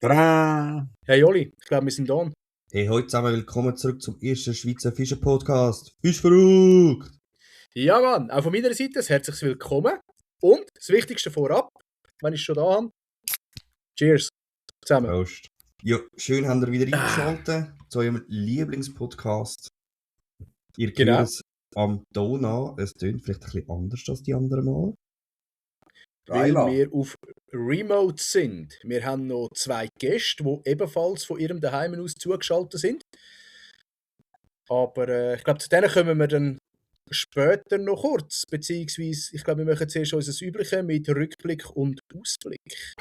Tada! Hey Oli, ich glaube, wir sind on. Hey, heute zusammen willkommen zurück zum ersten Schweizer Fischer-Podcast. Fisch verrückt! Ja Mann, auch von meiner Seite ein herzliches Willkommen. Und das Wichtigste vorab, wenn ich schon da habe, Cheers zusammen. Prost. Ja, schön habt ihr wieder eingeschaltet zu eurem Lieblingspodcast. Ihr Genau. hört es am Ton an, es tönt vielleicht ein bisschen anders als die anderen Mal. Weil Geiler. wir auf Remote sind. Wir haben noch 2 Gäste, die ebenfalls von ihrem Daheim aus zugeschaltet sind. Aber ich glaube, zu denen kommen wir dann später noch kurz. Beziehungsweise, ich glaube, wir machen zuerst unser Übliche mit Rückblick und Ausblick.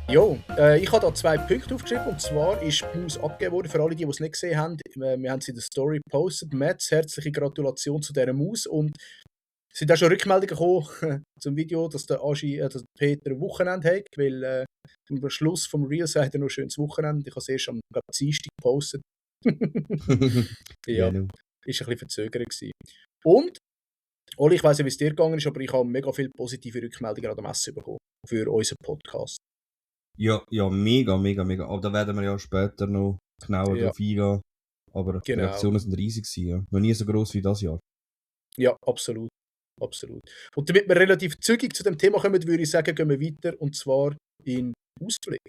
Jo, ich habe da 2 Punkte aufgeschrieben. Und zwar ist die Maus abgegeben worden, für alle, die es nicht gesehen haben. Wir haben sie in der Story gepostet. Mats, herzliche Gratulation zu dieser Maus. Und es sind auch schon Rückmeldungen gekommen zum Video, dass der Peter ein Wochenende hat, weil am Schluss vom Reel sagt er noch schönes Wochenende. Ich habe es erst am Dienstag gepostet. Ja, Genau. ist ein bisschen verzögert gewesen. Und, Oli, ich weiss nicht, wie es dir gegangen ist, aber ich habe mega viele positive Rückmeldungen an der Messe bekommen für unseren Podcast. Ja, mega. Aber da werden wir ja später noch genauer Ja. drauf eingehen. Aber die Genau. Reaktionen sind riesig gewesen, ja. Noch nie so gross wie das Jahr. Ja, absolut. Und damit wir relativ zügig zu dem Thema kommen, würde ich sagen, gehen wir weiter, und zwar in Ausblick.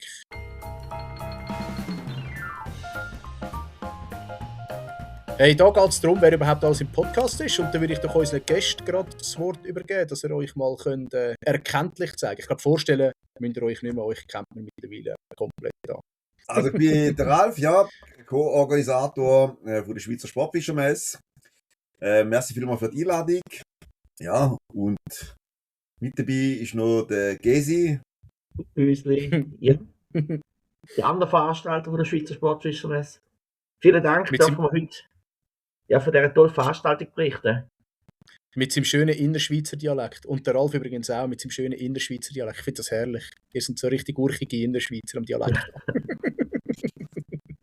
Hey, da geht es darum, wer überhaupt alles im Podcast ist, und dann würde ich doch unseren Gästen gerade das Wort übergeben, dass ihr euch mal könnt, erkenntlich zeigen. Ich glaube, vorstellen müsst ihr euch nicht mehr, euch kennt man mittlerweile komplett an. Also ich bin der Ralf, ja, Co-Organisator von der Schweizer Sportfischermesse. Merci vielmals für die Einladung. Ja, und mit dabei ist noch der Gesi. Büsli. Ja. Die andere Veranstalter von der Schweizer Sportfischermesse. Vielen Dank, Mit dürfen wir heute von dieser tollen Veranstaltung berichten. Mit seinem schönen Innerschweizer Dialekt. Und der Ralf übrigens auch mit seinem schönen Innerschweizer Dialekt. Ich finde das herrlich. Ihr sind so richtig urchige Innerschweizer am Dialekt.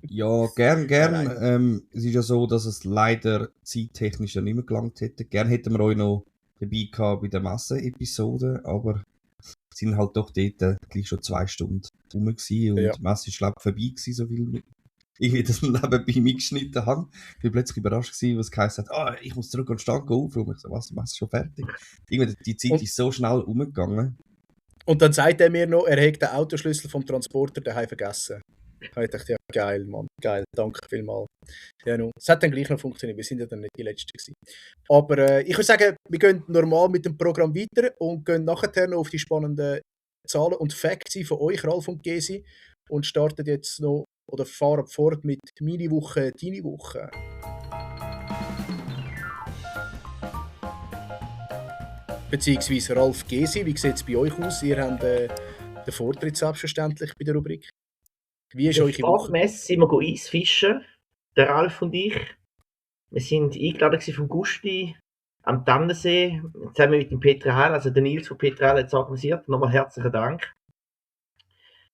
Ja, gern. Es ist ja so, dass es leider zeittechnisch ja nicht mehr gelangt hätte. Gern hätten wir euch noch dabei gehabt bei der Messe-Episode, aber es sind halt doch dort gleich schon 2 Stunden rum gewesen und Ja. die Messe ist glaube ich vorbei gewesen, so viel ich wie das nebenbei mitgeschnitten habe. Ich war plötzlich überrascht gewesen, was geheißen hat, ich muss zurück an den Stand aufräumen. Ich so, was, die Messe ist schon fertig? Irgendwie, die Zeit Und- ist so schnell umgegangen. Und dann sagt er mir noch, er hätte den Autoschlüssel vom Transporter daheim vergessen. Ich dachte, ja, geil, Mann, geil, danke vielmals. Ja, no. Es hat dann gleich noch funktioniert, wir sind ja dann nicht die Letzten gewesen. Aber ich würde sagen, wir gehen normal mit dem Programm weiter und gehen nachher noch auf die spannenden Zahlen und Facts von euch, Ralf und Gesi, und starten jetzt noch, oder fahren fort mit meine Woche, deine Woche. Beziehungsweise Ralf Gesi, wie sieht es bei euch aus? Ihr habt den Vortritt selbstverständlich bei der Rubrik. Wie ist In eure der Woche? Sportmesse sind wir Eisfischen, der Ralf und ich. Wir sind eingeladen vom Gusti am Tannensee, zusammen mit dem Peter Heil, also der Nils von Peter Heil hat es organisiert. Nochmal herzlichen Dank.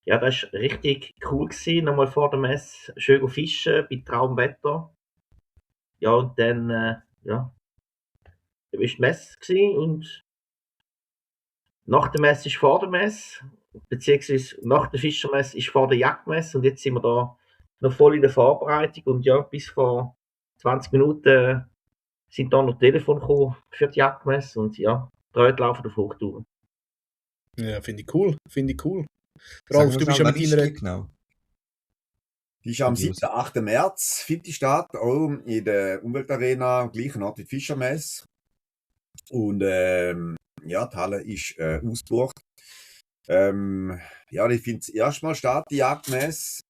Ja, das war richtig cool gewesen. Nochmal vor der Messe schön fischen, bei Traumwetter. Ja, und dann, da war die Messe gewesen und nach der Messe ist vor der Messe, beziehungsweise nach der Fischermesse ist vor der Jagdmesse, und jetzt sind wir da noch voll in der Vorbereitung, und ja, bis vor 20 Minuten sind da noch Telefon gekommen für die Jagdmesse, und ja, die Leute laufen auf Hochtouren. Ja, finde ich cool. Sag Ralf, mal du bist schnell, ja wann mit ist deiner... die genau? Die ist am Okay, 7. 8. März, findet die statt, auch in der Umweltarena, am gleichen Ort wie die Fischermesse. Und die Halle ist ausgebucht. Ich finde es erstmal statt, die Jagdmesse.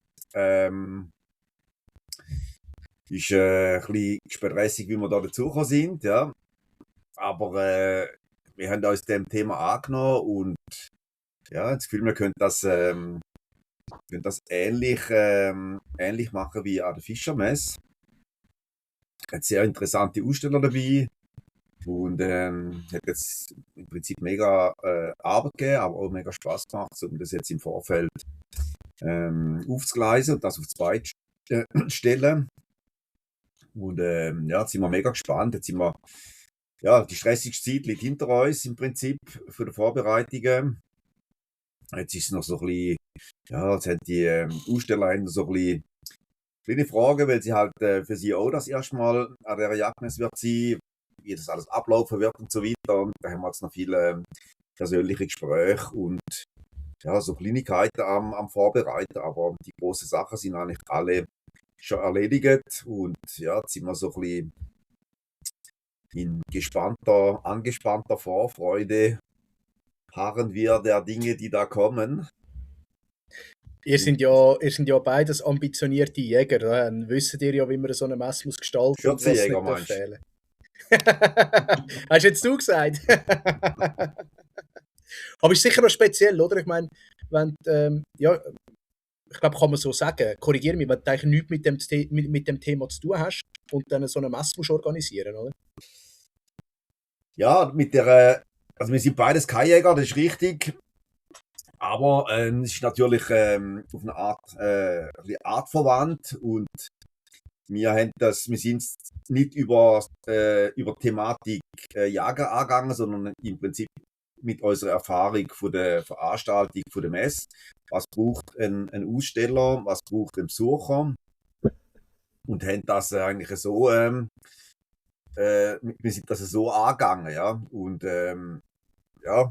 Ist ein bisschen stressig, wie wir da dazugekommen sind, ja. Aber wir haben uns dem Thema angenommen und ja, das Gefühl, wir können das ähnlich machen wie an der Fischermesse. Hat sehr interessante Aussteller dabei und hat jetzt im Prinzip mega Arbeit gegeben, aber auch mega Spaß gemacht, um das jetzt im Vorfeld aufzugleisen und das aufs Bein zu stellen. Und jetzt sind wir mega gespannt. Jetzt sind wir ja, die stressigste Zeit liegt hinter uns im Prinzip für die Vorbereitungen. Jetzt ist es noch so ein bisschen, ja, jetzt haben die Aussteller haben so ein bisschen kleine Fragen, weil sie halt für sie auch das erste Mal an der Jagdmesse wird sein, wie das alles ablaufen wird und so weiter. Und da haben wir jetzt noch viele persönliche Gespräche und ja, so Kleinigkeiten am Vorbereiten, aber die großen Sachen sind eigentlich alle schon erledigt und ja, jetzt sind wir so ein bisschen in angespannter Vorfreude harren wir der Dinge, die da kommen. Ihr sind ja beides ambitionierte Jäger. Dann wisst ihr ja, wie man so eine Messe muss gestalten und was Schürzenjäger nicht darf meinst du? fehlen. Hast jetzt du gesagt? Aber ist sicher noch speziell, oder? Ich meine, wenn ja, ich glaube, kann man so sagen, korrigiere mich, wenn du eigentlich nichts mit dem Thema zu tun hast und dann so eine Messe musst organisieren, oder? Ja, also wir sind beides keine Jäger, das ist richtig. Aber es ist natürlich auf eine Art, ein bisschen artverwandt und wir sind nicht über Thematik Jagen angegangen, sondern im Prinzip mit unserer Erfahrung von der Veranstaltung, von der Messe. Was braucht ein Aussteller, was braucht ein Besucher? Und haben das eigentlich so, wir sind das so angegangen, ja. Und ja,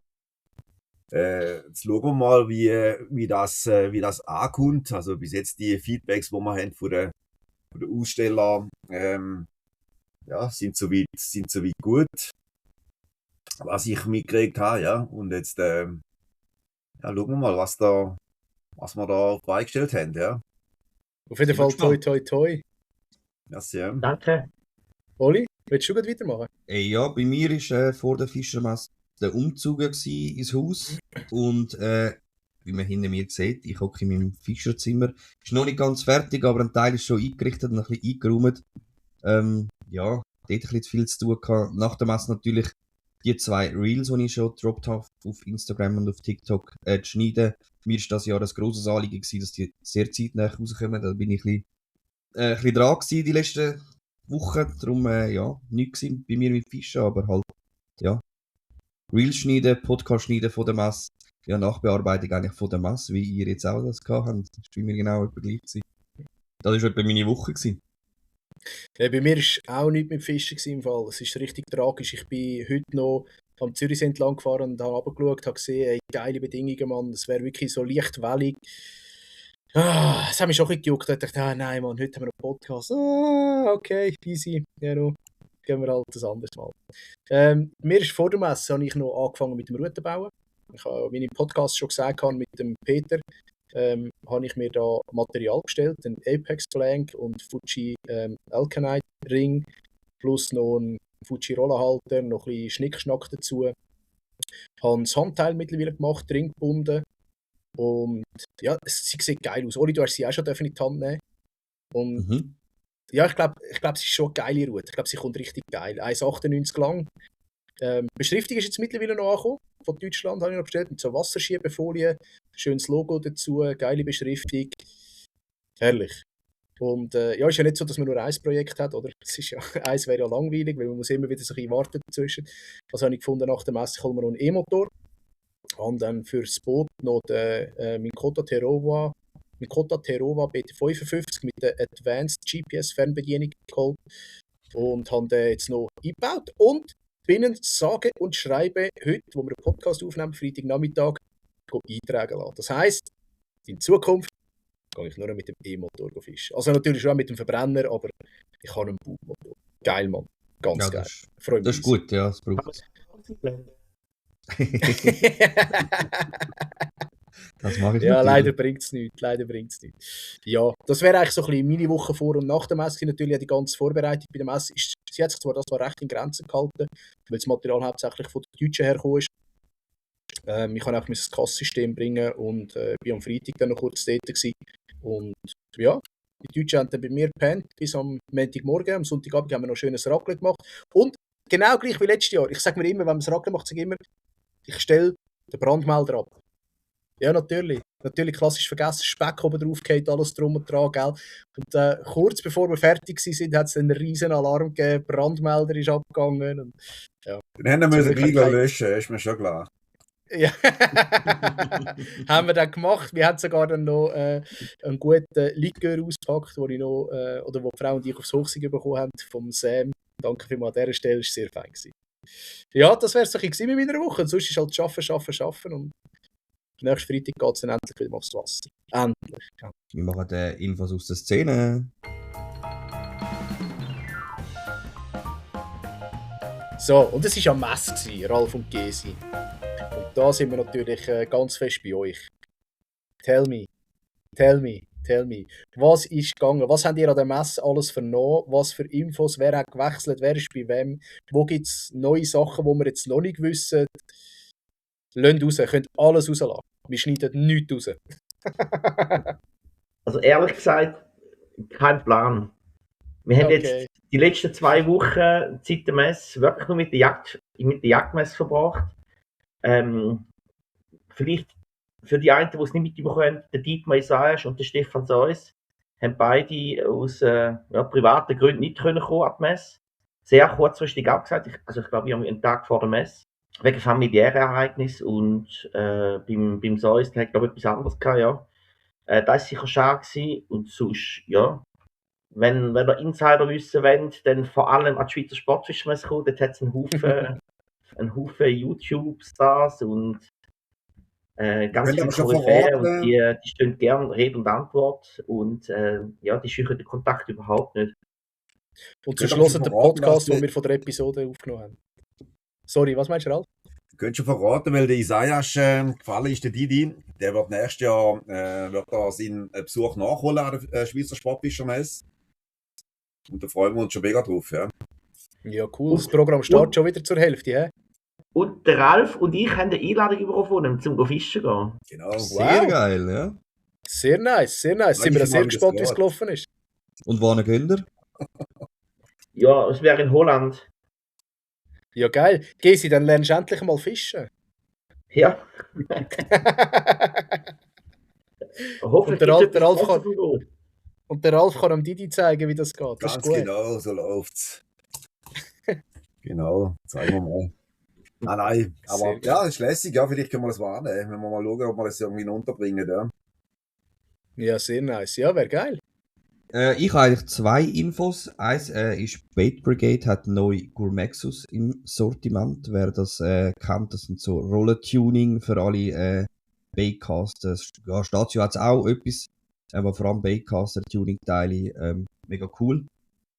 jetzt schauen wir mal, wie das ankommt. Also bis jetzt die Feedbacks, die wir haben von den Ausstellern, ja, sind soweit gut, was ich mitgekriegt habe, ja. Und jetzt ja, schauen wir mal, was wir da beigestellt haben, ja. Auf jeden Sind wir Fall toi gespannt. toi toi. Merci, ja. Danke. Oli, willst du gut weitermachen? Ja, bei mir war vor der Fischermesse der Umzug gewesen ins Haus. Und wie man hinter mir sieht, ich hocke in meinem Fischerzimmer. Ist noch nicht ganz fertig, aber ein Teil ist schon eingerichtet und ein bisschen eingeräumt. Ja, dort ein bisschen zu viel zu tun gehabt. Nach der Messe natürlich die 2 Reels, die ich schon gedroppt habe auf Instagram und auf TikTok, zu schneiden. Mir ist das Jahr ein grosses Anliegen gewesen, dass die sehr zeitnah rauskommen. Da bin ich ein bisschen dran gewesen die letzten Wochen. Darum, ja, nichts gewesen bei mir mit Fischen, aber halt, ja. Reels schneiden, Podcast schneiden von der Messe. Ja, Nachbearbeitung eigentlich von der Messe, wie ihr jetzt auch das gehabt habt. Das war bei mir genau etwa gleich gewesen. Das war etwa meine Woche gewesen. Bei mir war auch nichts mit Fischen im Fall. Es ist richtig tragisch. Ich bin heute noch am Zürichsee entlang gefahren und habe runtergeschaut, habe gesehen, ey, geile Bedingungen, Mann. Es wäre wirklich so leicht wellig. Es hat mich schon ein bisschen gejuckt. Ich dachte, nein, Mann, heute haben wir einen Podcast. Okay, easy. Ja, no. Gehen wir halt das anderes Mal. Mir ist vor der Messe habe ich noch angefangen mit dem Routenbauen. Ich habe, wie ich im Podcast schon gesagt habe, mit dem Peter, habe ich mir da Material bestellt, einen Apex Blank und Fuji Alkanite Ring, plus noch einen Fuji Rollenhalter, noch ein bisschen Schnickschnack dazu. Ich habe ein Handteil mittlerweile gemacht, Ring gebunden. Und ja, sie sieht geil aus. Oli, du hast sie auch schon in die Hand nehmen. Und ja, ich glaube, es ist schon eine geile Route. Ich glaube, sie kommt richtig geil. 1,98 lang. Beschriftung ist jetzt mittlerweile noch angekommen. Von Deutschland habe ich noch bestellt. Mit so Wasserschiebefolie. Schönes Logo dazu. Geile Beschriftung. Herrlich. Und ja, ist ja nicht so, dass man nur ein Projekt hat, oder? Es ist ja, eins wäre ja langweilig, weil man muss immer wieder so ein bisschen warten dazwischen. Also habe ich gefunden, nach der Messe holen wir noch einen E-Motor. Und dann für das Boot noch den Mikota Terova BT55 mit der Advanced GPS Fernbedienung geholt und haben den jetzt noch eingebaut und binnen sage und schreibe heute, wo wir einen Podcast aufnehmen, Freitagnachmittag, eintragen lassen. Das heisst, in Zukunft gehe ich nur noch mit dem E-Motor fischen. Also natürlich schon auch mit dem Verbrenner, aber ich habe einen Bugmotor. Geil, Mann. Ganz Ja, geil. Freue mich. Das ist gut, ja, das braucht es. Das mache ich Ja, natürlich. leider bringt es nichts. Ja, das wäre eigentlich so ein bisschen meine Woche vor und nach der Messe. Natürlich die ganze Vorbereitung bei der Messe. Sie hat sich zwar recht in Grenzen gehalten, weil das Material hauptsächlich von den Deutschen hergekommen ist. Ich kann auch das Kasssystem bringen und bin am Freitag dann noch kurz dort gewesen. Und ja, die Deutschen haben dann bei mir gepennt bis am Montagmorgen. Am Sonntagabend haben wir noch ein schönes Raclette gemacht. Und genau gleich wie letztes Jahr. Ich sage mir immer, wenn man das Raclette macht, sage ich immer, ich stelle den Brandmelder ab. Ja, natürlich. natürlich klassisch vergessen, Speck oben drauf geht, alles drum und dran, gell? Und kurz bevor wir fertig sind, hat es einen riesen Alarm gegeben, Brandmelder ist abgegangen. Und, ja. Dann haben wir Zum den Glück Riegel hat löschen, ist mir schon klar. Ja. Haben wir dann gemacht. Wir haben sogar dann noch einen guten Likör ausgepackt, wo ich noch, oder wo die Frau und ich aufs Hochsieg bekommen haben, vom Sam. Danke vielmals an dieser Stelle, es war sehr fein gewesen. Ja, das wäre es so ein bisschen mit meiner Woche. Und sonst ist halt arbeiten. Und nächsten Freitag geht es dann endlich wieder mal aufs Wasser. Endlich. Ja. Wir machen Infos aus der Szene. So, und es war ja Mess, Ralf und Gesi. Und da sind wir natürlich ganz fest bei euch. Tell me. Was ist gegangen? Was habt ihr an der Messe alles vernommen? Was für Infos? Wer hat gewechselt? Wer ist bei wem? Wo gibt es neue Sachen, die wir jetzt noch nicht wissen? Lasst raus, ihr könnt alles rauslassen. Wir schneiden nichts raus. Also ehrlich gesagt, kein Plan. Wir haben jetzt die letzten 2 Wochen seit der Messe wirklich nur mit der Jagdmesse verbracht. Vielleicht für die einen, die es nicht mitbekommen haben, der Dietmar Isaias und der Stefan Seuss haben beide aus privaten Gründen nicht kommen an die Messe. Sehr kurzfristig abgesagt. Ich glaube, wir haben einen Tag vor der Messe. Wegen familiären Ereignissen und beim Seuss, der hat glaube ich etwas anderes gehabt, ja. Das war sicher schade gewesen. Und sonst, ja, wenn der Insider wissen wollt, dann vor allem an die Schweizer Sportfischmesse kommen, dort hat es einen Haufen YouTube-Stars und ganz viele Koryphäen und die stehen gerne Rede und Antwort und die scheuchen den Kontakt überhaupt nicht. Und zum Schluss den Podcast, den wir von der Episode aufgenommen haben. Sorry, was meinst du, Ralf? Du könntest schon verraten, weil der Isaias gefallen ist, der Didi. Der wird nächstes Jahr seinen Besuch nachholen an der Schweizer Sportfischermesse. Und da freuen wir uns schon mega drauf. Ja, ja cool. Das Programm startet schon wieder zur Hälfte. He? Und der Ralf und ich haben eine Einladung bekommen, zum Fischen gehen. Genau. Sehr geil, ja. Sehr nice. Sind wir sehr gespannt, wie es gelaufen ist. Und wann gehen ihr? Ja, es wäre in Holland. Ja, geil. Gesi, dann lernst du endlich mal fischen. Ja. Und der Ralf kann am Didi zeigen, wie das geht. Das ganz ist gut. Genau, so läuft's. Genau, zeigen wir mal. Nein, aber ja, ist lässig, ja, vielleicht können wir das mal annehmen, wenn wir mal schauen, ob wir das irgendwie unterbringen, ja. Ja, sehr nice. Ja, wäre geil. Ich habe eigentlich 2 Infos. Eins ist, Bait Brigade hat neu Gourmexus im Sortiment. Wer das kennt, das sind so Rollentuning für alle Baitcaster. Ja, Statio hat es auch etwas, aber vor allem Baitcaster-Tuning-Teile, mega cool.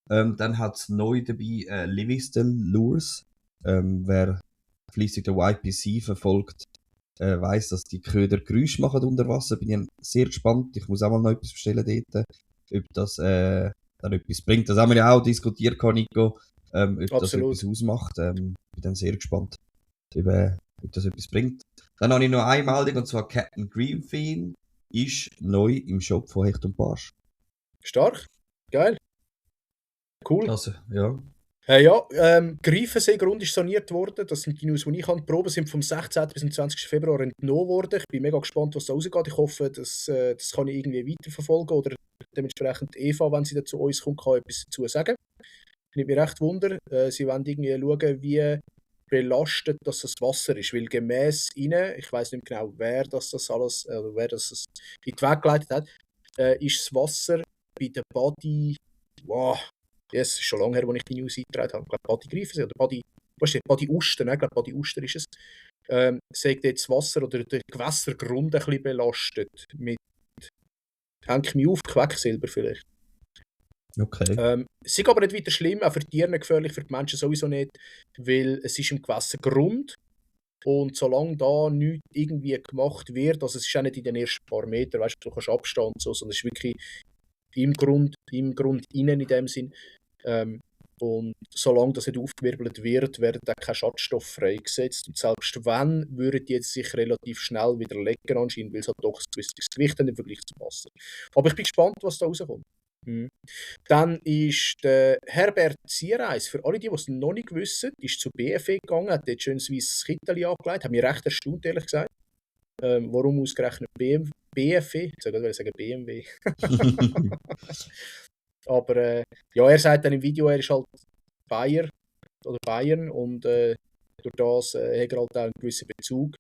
Dann hat es neu dabei Livingston Lures. Wer fleissig der YPC verfolgt, weiss, dass die Köder Geräusche machen unter Wasser. Bin ich sehr gespannt. Ich muss auch mal noch etwas bestellen dort. Ob das dann etwas bringt. Das haben wir ja auch diskutiert, Nico. Ob das etwas ausmacht. Bin dann sehr gespannt, ob das etwas bringt. Dann habe ich noch eine Meldung, und zwar Captain Greenfin ist neu im Shop von Hecht und Barsch. Stark. Geil. Cool. Also, ja. Greifenseegrund ist saniert worden. Das sind die News, die ich habe. Die Proben sind vom 16. bis zum 20. Februar entnommen worden. Ich bin mega gespannt, was da rausgeht. Ich hoffe, das kann ich irgendwie weiterverfolgen. Oder dementsprechend Eva, wenn sie zu uns kommt, kann etwas dazu sagen. Nimmt mich recht Wunder. Sie wollen irgendwie schauen, wie belastet das Wasser ist. Weil gemäss ihnen, ich weiss nicht genau, wer das alles, wer das in die Weg geleitet hat, ist das Wasser bei der Body. Wow. Ja, es ist schon lange her, als ich die News eingetragen habe. Ich glaube, Badi Greifensee oder Badi Uster, ne? Ich glaube, Badi Uster ist es. Sagt jetzt das Wasser oder der Gewässergrund ein bisschen belastet. Mit, hänge ich mich auf, Quecksilber vielleicht. Okay. Es ist aber nicht weiter schlimm, auch für die Tiere nicht gefährlich, für die Menschen sowieso nicht, weil es ist im Gewässergrund. Und solange da nichts irgendwie gemacht wird, also es ist auch nicht in den ersten paar Metern, weißt du kannst abstehen und so, sondern es ist wirklich im Grund innen in dem Sinn. Und solange das nicht aufgewirbelt wird, werden da keine Schadstoffe freigesetzt. Und selbst wenn, würden die jetzt sich relativ schnell wieder lecken anscheinend, weil es halt doch ein gewisses Gewicht haben im Vergleich zum Wasser. Aber ich bin gespannt, was da rauskommt. Dann ist der Herbert Ziereis, für alle, die es noch nicht wissen, ist zu BFE gegangen, hat dort schön ein weißes Kittel angelegt, hat mich recht erstaunt, ehrlich gesagt. Warum ausgerechnet BFE? Ich wollte sagen BMW. Aber ja, er sagt dann im Video, er ist halt Bayer oder Bayern und durch das hat er halt auch einen gewissen Bezug.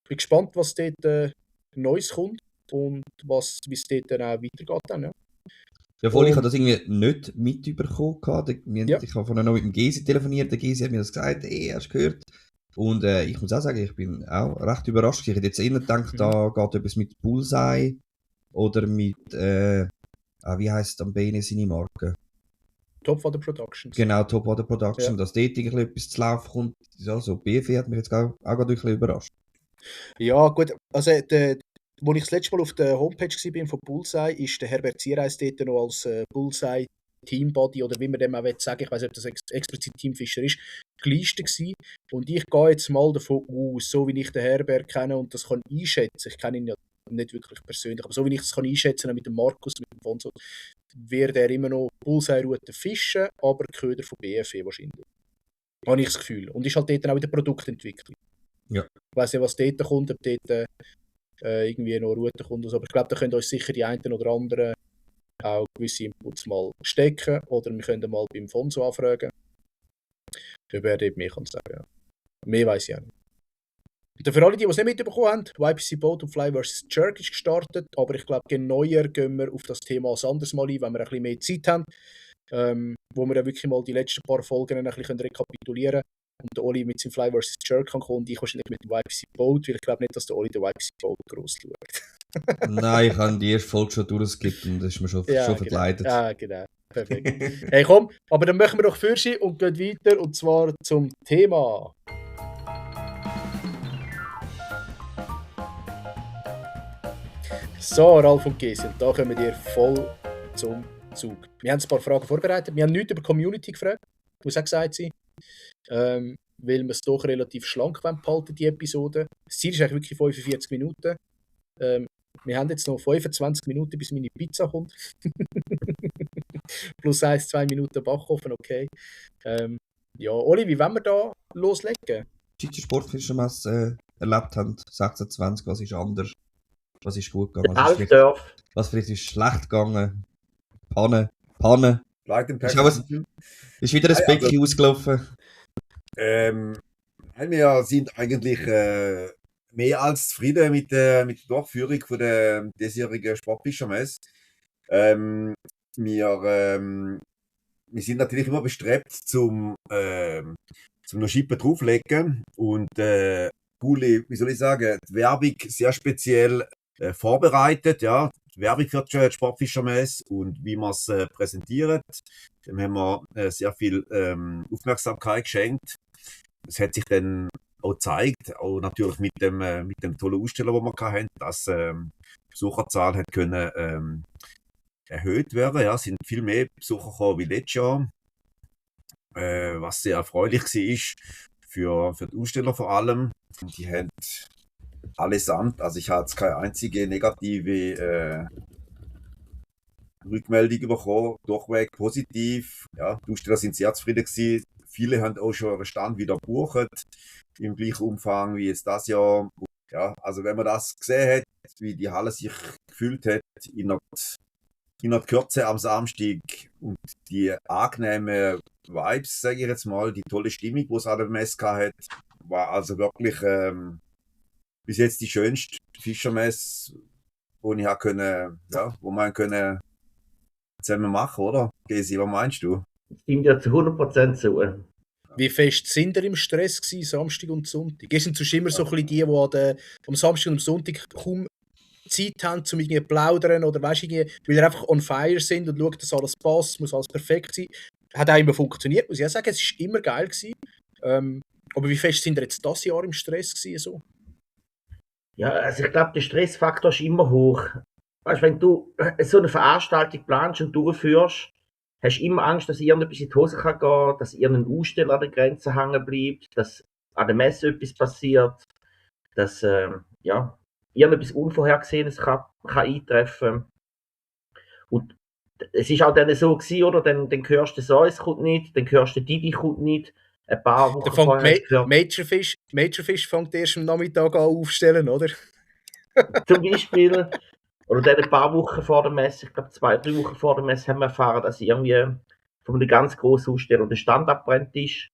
Ich bin gespannt, was dort Neues kommt und wie es dort dann auch weitergeht. Dann, ja. Ja, voll, ich habe das irgendwie nicht mitbekommen. Ja. Ich habe vorhin noch mit dem Gesi telefoniert, der Gesi hat mir das gesagt, hast du gehört? Und ich muss auch sagen, ich bin auch recht überrascht. Ich hätte jetzt eher gedacht, da geht etwas mit Bullseye oder mit, wie heisst am Beine seine Marke? Topwater Productions. Genau, Topwater Production, Ja. dass dort irgendwie etwas zu laufen kommt. Ja, so BFE hat mich jetzt auch gerade ein bisschen überrascht. Ja, gut, also als ich das letzte Mal auf der Homepage war von Bullseye, ist der Herbert Ziereis dort noch als Bullseye Teambody oder wie man dem auch sagen will, ich weiß nicht, ob das explizit Teamfischer ist, gelistet gewesen. Und ich gehe jetzt mal davon aus, so wie ich den Herbert kenne und das kann einschätzen, ich kenne ihn ja nicht wirklich persönlich, aber so wie ich das kann einschätzen auch mit dem Markus, mit dem Fonso, wird er immer noch Bullseye-Routen fischen, aber Köder von BFE wahrscheinlich. Habe ich das Gefühl. Und ist halt dort auch in der Produktentwicklung. Ja. Ich weiss nicht, was dort kommt, ob dort irgendwie noch Routen kommt. Aber ich glaube, da können euch sicher die einen oder anderen auch gewisse Inputs mal stecken. Oder wir können mal beim Fonso anfragen. Ob er dort mehr kann sagen. Ja. Mehr weiss ich auch nicht. Und für alle, die es nicht mitbekommen haben, YPC Boat und Fly vs. Jerk ist gestartet. Aber ich glaube, neuer gehen wir auf das Thema als anderes Mal ein, wenn wir ein bisschen mehr Zeit haben. Wo wir ja wirklich mal die letzten paar Folgen ein bisschen rekapitulieren können. Und der Oli mit seinem Fly vs. Jerk kann kommen und ich wahrscheinlich mit dem YPC Boat, weil ich glaube nicht, dass der Oli den YPC Boat gross schaut. Nein, ich habe die erste Folge schon durchgeskippt und das ist mir schon verkleidet. Ja, genau. Perfekt. Hey, komm, aber dann machen wir doch Fürschi und gehen weiter und zwar zum Thema. So, Ralf und Gesi, und da kommen wir voll zum Zug. Wir haben ein paar Fragen vorbereitet. Wir haben nichts über die Community gefragt, muss auch gesagt sein. Weil wir es doch relativ schlank behalten, die Episode. Das Ziel ist eigentlich wirklich 45 Minuten. Wir haben jetzt noch 25 Minuten, bis meine Pizza kommt. Plus 1-2 Minuten Backofen, okay. Ja, Oli, wie wollen wir da loslegen? Schweizer Sportfischermesse erlebt haben, 26, was ist anders? Was ist gut gegangen? Was vielleicht ist schlecht gegangen? Panne. Ist wieder ein Becken ausgelaufen. Wir sind eigentlich mehr als zufrieden mit der Durchführung von der diesjährigen Sportfischermesse. Wir sind natürlich immer bestrebt, zum noch Schippen drauflegen und coole, wie soll ich sagen, die Werbung sehr speziell vorbereitet, ja. Die Werbung für die Sportfischermesse und wie wir es präsentieren. Dem haben wir sehr viel Aufmerksamkeit geschenkt. Es hat sich dann auch gezeigt, auch natürlich mit dem tollen Aussteller, den wir hatten, dass die Besucherzahl hat können erhöht werden. Ja, es sind viel mehr Besucher gekommen wie letztes Jahr, was sehr erfreulich war für die Aussteller vor allem. Die haben allesamt, also ich habe jetzt keine einzige negative Rückmeldung bekommen, durchweg positiv. Ja, die Aussteller sind sehr zufrieden gewesen. Viele haben auch schon ihren Stand wieder gebucht, im gleichen Umfang wie jetzt das Jahr. Ja, also wenn man das gesehen hat, wie die Halle sich gefühlt hat in der Kürze am Samstag und die angenehmen Vibes, sage ich jetzt mal, die tolle Stimmung, die es an der Messe hat, war also wirklich bis jetzt die schönste Fischermesse, wo man können zusammen machen, oder? Gesi, was meinst du? Stimmt ja zu 100% zu. Wie fest sind ihr im Stress gewesen, Samstag und Sonntag? Ihr sind sonst immer so ein bisschen die am Samstag und am Sonntag kaum Zeit haben, um irgendwie plaudern oder weißt, weil ihr einfach on fire sind und schaut, dass alles passt, muss alles perfekt sein. Hat auch immer funktioniert, muss ich auch sagen. Es war immer geil gewesen. Aber wie fest sind ihr jetzt das Jahr im Stress gewesen? So? Ja, also ich glaube, der Stressfaktor ist immer hoch. Weißt, wenn du so eine Veranstaltung planst und durchführst, hast du immer Angst, dass irgendetwas in die Hose kann gehen, dass irgendein Aussteller an der Grenze hängen bleibt, dass an der Messe etwas passiert, dass irgendetwas Unvorhergesehenes kann eintreffen. Und es ist auch dann so gewesen, oder? Dann hörst du so, es kommt nicht, dann hörst du Didi kommt nicht. Ein paar Wochen vorher Majorfish fängt erst am Nachmittag an aufstellen, oder? Zum Beispiel, oder dann ein paar Wochen vor der Messe, ich glaube 2, 3 Wochen vor der Messe, haben wir erfahren, dass irgendwie von einem ganz grossen Aussteller der Stand abbrennt ist.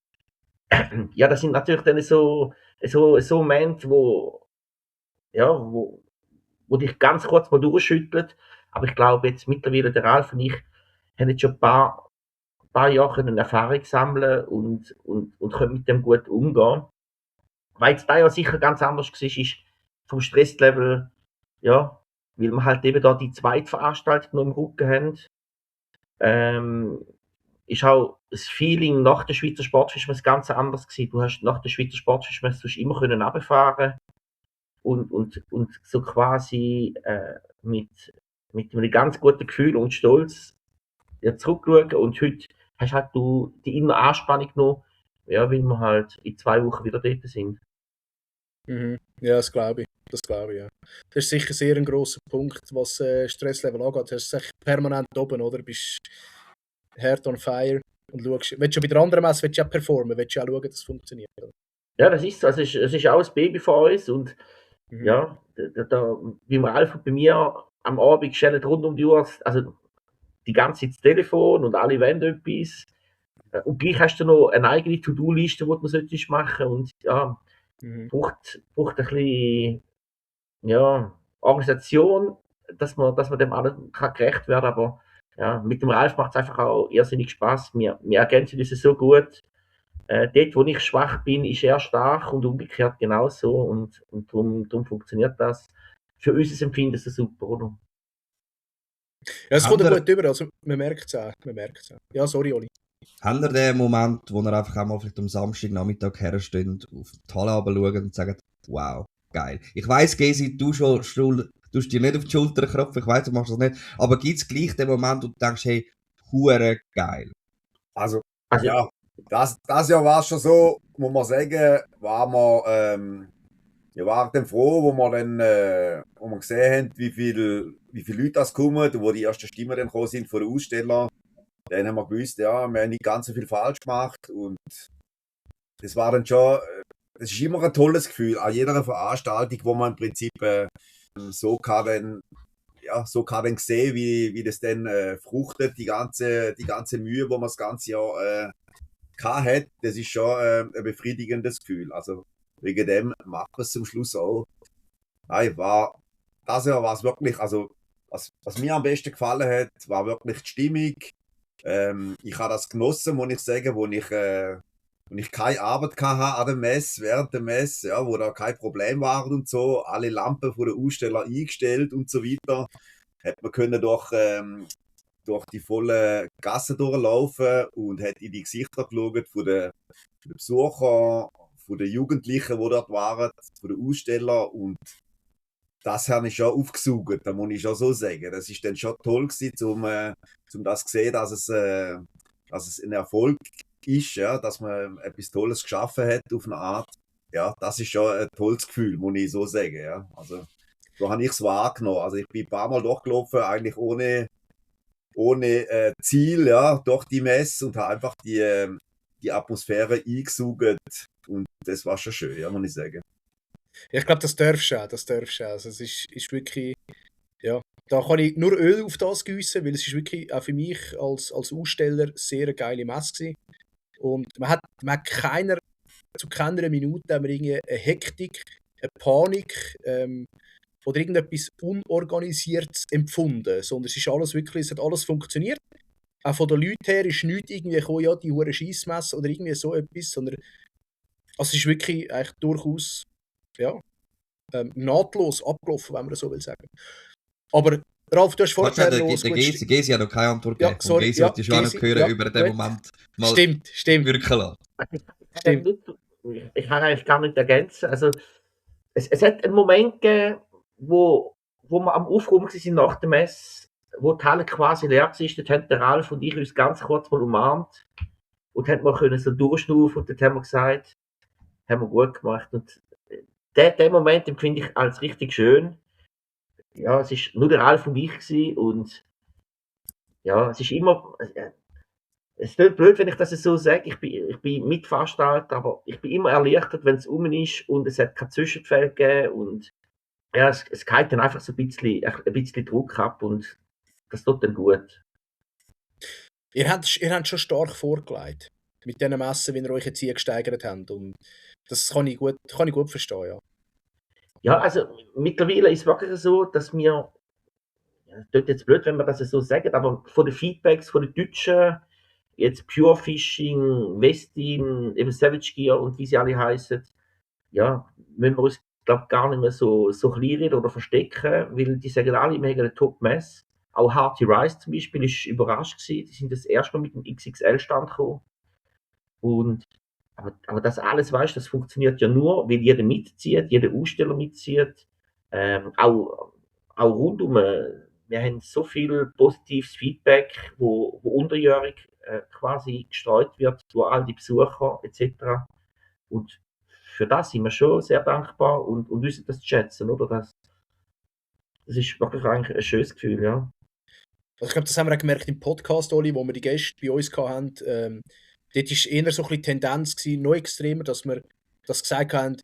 Ja, das sind natürlich dann so Momente, ja, wo dich ganz kurz mal durchschüttelt. Aber ich glaube jetzt mittlerweile, der Ralf und ich haben jetzt schon ein paar Jahre können Erfahrung sammeln und können mit dem gut umgehen. Weil jetzt da ja sicher ganz anders war, ist vom Stresslevel, ja, weil wir halt eben da die zweite Veranstaltung noch im Rücken haben, ist auch das Feeling nach der Schweizer Sportfischmesse ganz anders gewesen. Du hast nach der Schweizer Sportfischmesse immer können runterfahren und so quasi mit einem ganz guten Gefühl und Stolz ja, zurückschauen. Und heute hast halt du die innere Anspannung noch, ja, weil wir halt in 2 Wochen wieder dort sind. Mhm. Ja, das glaube ich. Das glaube ich, ja. Das ist sicher sehr ein grosser Punkt, was Stresslevel angeht. Du hast es echt permanent oben, oder? Du bist hard on fire und schaust. Willst du bei der anderen Messe willst du auch performen, willst du auch schauen, dass es funktioniert. Oder? Ja, das ist so. Also es ist auch ein Baby von uns und Mhm. ja, wie wir Alpha bei mir am Abend stellen rund um die Uhr, also die ganze Zeit das Telefon und alle wollen etwas. Und gleich hast du noch eine eigene To-Do-Liste, die du solltest machen und ja, braucht ein bisschen ja, Organisation, dass man dem allen kann gerecht werden kann. Aber ja, mit dem Ralf macht es einfach auch irrsinnig Spaß. Wir ergänzen uns so gut. Dort, wo ich schwach bin, ist er stark und umgekehrt genauso. Und darum funktioniert das. Für unser Empfinden ist das super, oder? Ja, es kommt gut über, also man merkt es auch. Ja, sorry, Oli. Habt ihr den Moment, wo ihr einfach auch mal vielleicht am Samstagnachmittag hersteht, auf die Halle schaut und sagt, wow, geil. Ich weiss, Gesi, du tust dir nicht auf die Schulter klopfen, ich weiss, du machst das nicht, aber gibt es gleich den Moment, wo du denkst, hey, hure geil? Also ja, das Jahr war es schon so, muss man sagen, waren dann froh, wo wir gesehen haben, wie viele Leute das kommen und wo die ersten Stimmen dann gekommen sind von den Ausstellern. Dann haben wir gewusst, ja, wir haben nicht ganz so viel falsch gemacht und das war dann schon, das ist immer ein tolles Gefühl, an jeder Veranstaltung, wo man im Prinzip so kann dann sehen, wie das dann fruchtet, die ganze Mühe, wo man das ganze Jahr hat, das ist schon ein befriedigendes Gefühl. Also wegen dem macht man es zum Schluss auch. Nein, das Jahr war es wirklich, also was mir am besten gefallen hat, war wirklich die Stimmung. Ich habe das genossen, muss ich sagen, wo ich keine Arbeit hatte an der Messe, während der Messe, ja, wo da kein Problem war und so, alle Lampen von der Aussteller eingestellt und so weiter, hat man können durch die volle Gasse durchlaufen und hat in die Gesichter geschaut von den Besuchern, von den Jugendlichen, die dort waren, von den Ausstellern und das habe ich schon aufgesaugt, da muss ich schon so sagen. Das ist dann schon toll gewesen, um das zu sehen, dass es ein Erfolg ist, ja, dass man etwas Tolles geschaffen hat auf eine Art. Ja, das ist schon ein tolles Gefühl, muss ich so sagen. Ja. Also, so habe ich es wahrgenommen. Also ich bin ein paar Mal durchgelaufen, eigentlich ohne Ziel, ja, durch die Messe und habe einfach die Atmosphäre eingesaugt und das war schon schön, ja, muss ich sagen. Ja, ich glaube, das darfst du auch. Also es ist wirklich, ja, da kann ich nur Öl auf das gießen, weil es ist wirklich auch für mich als Aussteller sehr eine geile Messe gewesen. Und man hat zu keiner Minute haben wir irgendwie eine Hektik, eine Panik oder irgendetwas Unorganisiertes empfunden, sondern es hat alles funktioniert. Auch von den Leuten her ist nichts irgendwie gekommen, ja, die hure Scheissmesse oder irgendwie so etwas, sondern also es ist wirklich eigentlich durchaus ja, nahtlos abgelaufen, wenn man so will sagen. Aber Ralf, du hast vorher noch... Der Gesi hat noch keine Antwort gegeben. Ja, sorry, Gesi wollte ich schon noch hören, über den Moment mal stimmt. wirken lassen. Ich kann eigentlich gar nicht ergänzen. Also, es hat einen Moment gegeben, wo wir am Aufräumen waren nach der Messe, wo die Halle quasi leer war. Dort haben der Ralf und ich uns ganz kurz mal umarmt und haben mal können so durchschnaufen und dort haben wir gesagt, haben wir gut gemacht. Und den Moment empfinde ich als richtig schön. Ja, es war nur der Ralf und ich gewesen und ja, es ist immer... Es ist nicht blöd, wenn ich das so sage. Ich bin Mitveranstalter, aber ich bin immer erleichtert, wenn es ist und es hat keine Zwischenfälle gegeben und ja, es geht dann einfach so ein bisschen Druck ab und das tut dann gut. Ihr habt schon stark vorgelegt. Mit diesen Messen, wie ihr euch jetzt hier gesteigert habt. Und das kann ich gut verstehen, ja. Ja, also mittlerweile ist es wirklich so, dass wir, ja, das klingt jetzt blöd, wenn wir das so sagen, aber von den Feedbacks von den Deutschen, jetzt Pure Fishing, Westin, eben Savage Gear und wie sie alle heißen, ja, müssen wir uns, glaube gar nicht mehr so kleinreden oder verstecken, weil die sagen alle, wir haben eine Top-Mess. Auch Hearty Rice zum Beispiel ist überrascht gewesen. Die sind das erste Mal mit dem XXL-Stand gekommen. Und, aber das alles, weißt du, das funktioniert ja nur, weil jeder mitzieht, jeder Aussteller mitzieht. Auch rundum, wir haben so viel positives Feedback, wo unterjährig quasi gestreut wird durch all die Besucher etc. Und für das sind wir schon sehr dankbar und wissen das zu schätzen, oder? Das ist wirklich eigentlich ein schönes Gefühl, ja. Also ich glaube, das haben wir auch gemerkt im Podcast, Oli, wo wir die Gäste bei uns hatten. Dort war eher so ein bisschen die Tendenz gewesen, noch extremer, dass wir das gesagt haben,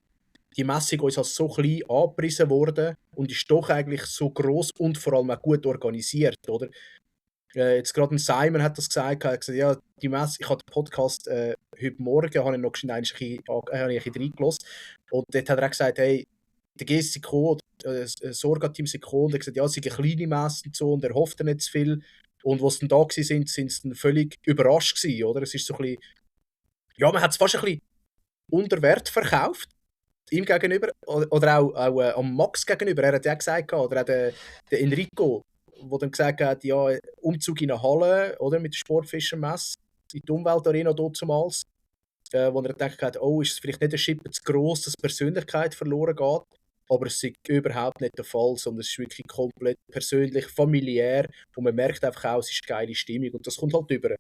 die Messung uns als so klein angepriesen worden und ist doch eigentlich so gross und vor allem auch gut organisiert, oder? Jetzt gerade ein Simon hat das gesagt, er hat gesagt, ja, die Messe, ich habe den Podcast heute Morgen, habe ich noch schnell ein bisschen reingelassen und dort hat er auch gesagt, hey, der GSC das Orga-Team sind gekommen und er hat gesagt, ja, es sind kleine Messe und so und er hofft nicht zu viel und als sie dann da waren, sind sie dann völlig überrascht gewesen, oder? Es ist so ein bisschen, ja, man hat es fast ein bisschen unter Wert verkauft, ihm gegenüber oder auch am Max gegenüber, er hat ja gesagt, oder auch der Enrico, der dann gesagt hat, ja, Umzug in eine Halle, oder, mit der Sportfischermesse, in die Umweltarena damals, wo er gedacht hat, oh, ist es vielleicht nicht ein Schippe zu gross, dass die Persönlichkeit verloren geht, aber es ist überhaupt nicht der Fall, sondern es ist wirklich komplett persönlich, familiär und man merkt einfach auch, es ist eine geile Stimmung und das kommt halt über.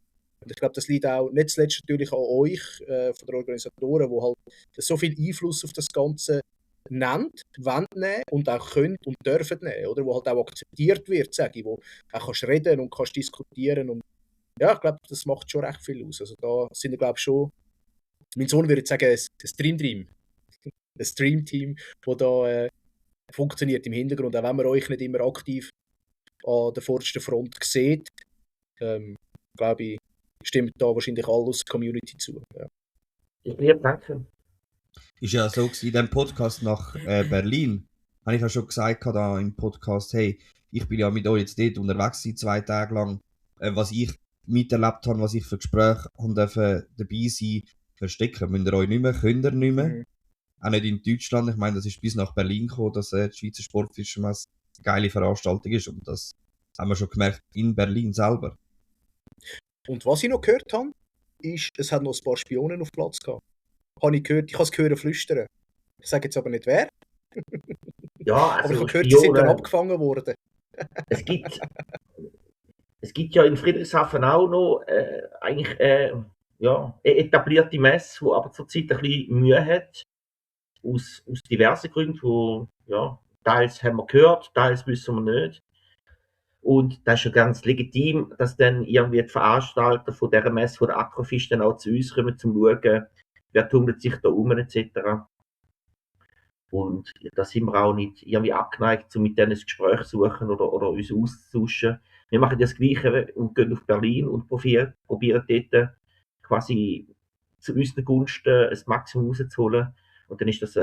Und ich glaube, das liegt auch nicht zuletzt natürlich an euch, von den Organisatoren, die halt so viel Einfluss auf das Ganze nennt, wollen nehmen und auch können und dürfen nehmen, oder? Wo halt auch akzeptiert wird, sage ich, wo auch kannst reden und kannst diskutieren und ja, ich glaube, das macht schon recht viel aus. Also da sind wir, glaube ich, schon, mein Sohn würde jetzt sagen, ein Stream-Team, das da funktioniert im Hintergrund, auch wenn man euch nicht immer aktiv an der vordersten Front sieht, glaube ich, stimmt da wahrscheinlich alles der Community zu. Ja. Ich liebe, danke. Ist ja so gewesen, in dem Podcast nach Berlin, habe ich ja schon gesagt da im Podcast, hey, ich bin ja mit euch jetzt dort unterwegs gewesen, 2 Tage lang, was ich miterlebt habe, was ich für Gespräche habe dabei sein, verstecken müsst ihr euch nicht mehr, könnt ihr nicht mehr. Mhm. Auch nicht in Deutschland, ich meine, das ist bis nach Berlin gekommen, dass die Schweizer Sportfischermesse eine geile Veranstaltung ist und das haben wir schon gemerkt in Berlin selber. Und was ich noch gehört habe, ist, es hat noch ein paar Spionen auf Platz gehabt. Habe ich gehört, ich habe es gehört flüstern. Ich sage jetzt aber nicht wer. Ja, Aber ich also habe gehört, sie sind dann Spionen, abgefangen worden. es gibt, es gibt ja in Friedrichshafen auch noch eigentlich ja, eine etablierte Messe, die aber zurzeit ein bisschen Mühe hat, aus diversen Gründen, wo, ja, teils haben wir gehört, teils wissen wir nicht. Und das ist ja ganz legitim, dass dann irgendwie die Veranstalter von dieser Messe, von der Aquafish, dann auch zu uns kommen, um zu schauen, wer tummelt sich da um, etc. Und da sind wir auch nicht irgendwie abgeneigt, um mit denen ein Gespräch zu suchen oder uns auszutauschen. Wir machen das Gleiche und gehen auf Berlin und probieren dort quasi zu unseren Gunsten ein Maximum rauszuholen. Und dann ist das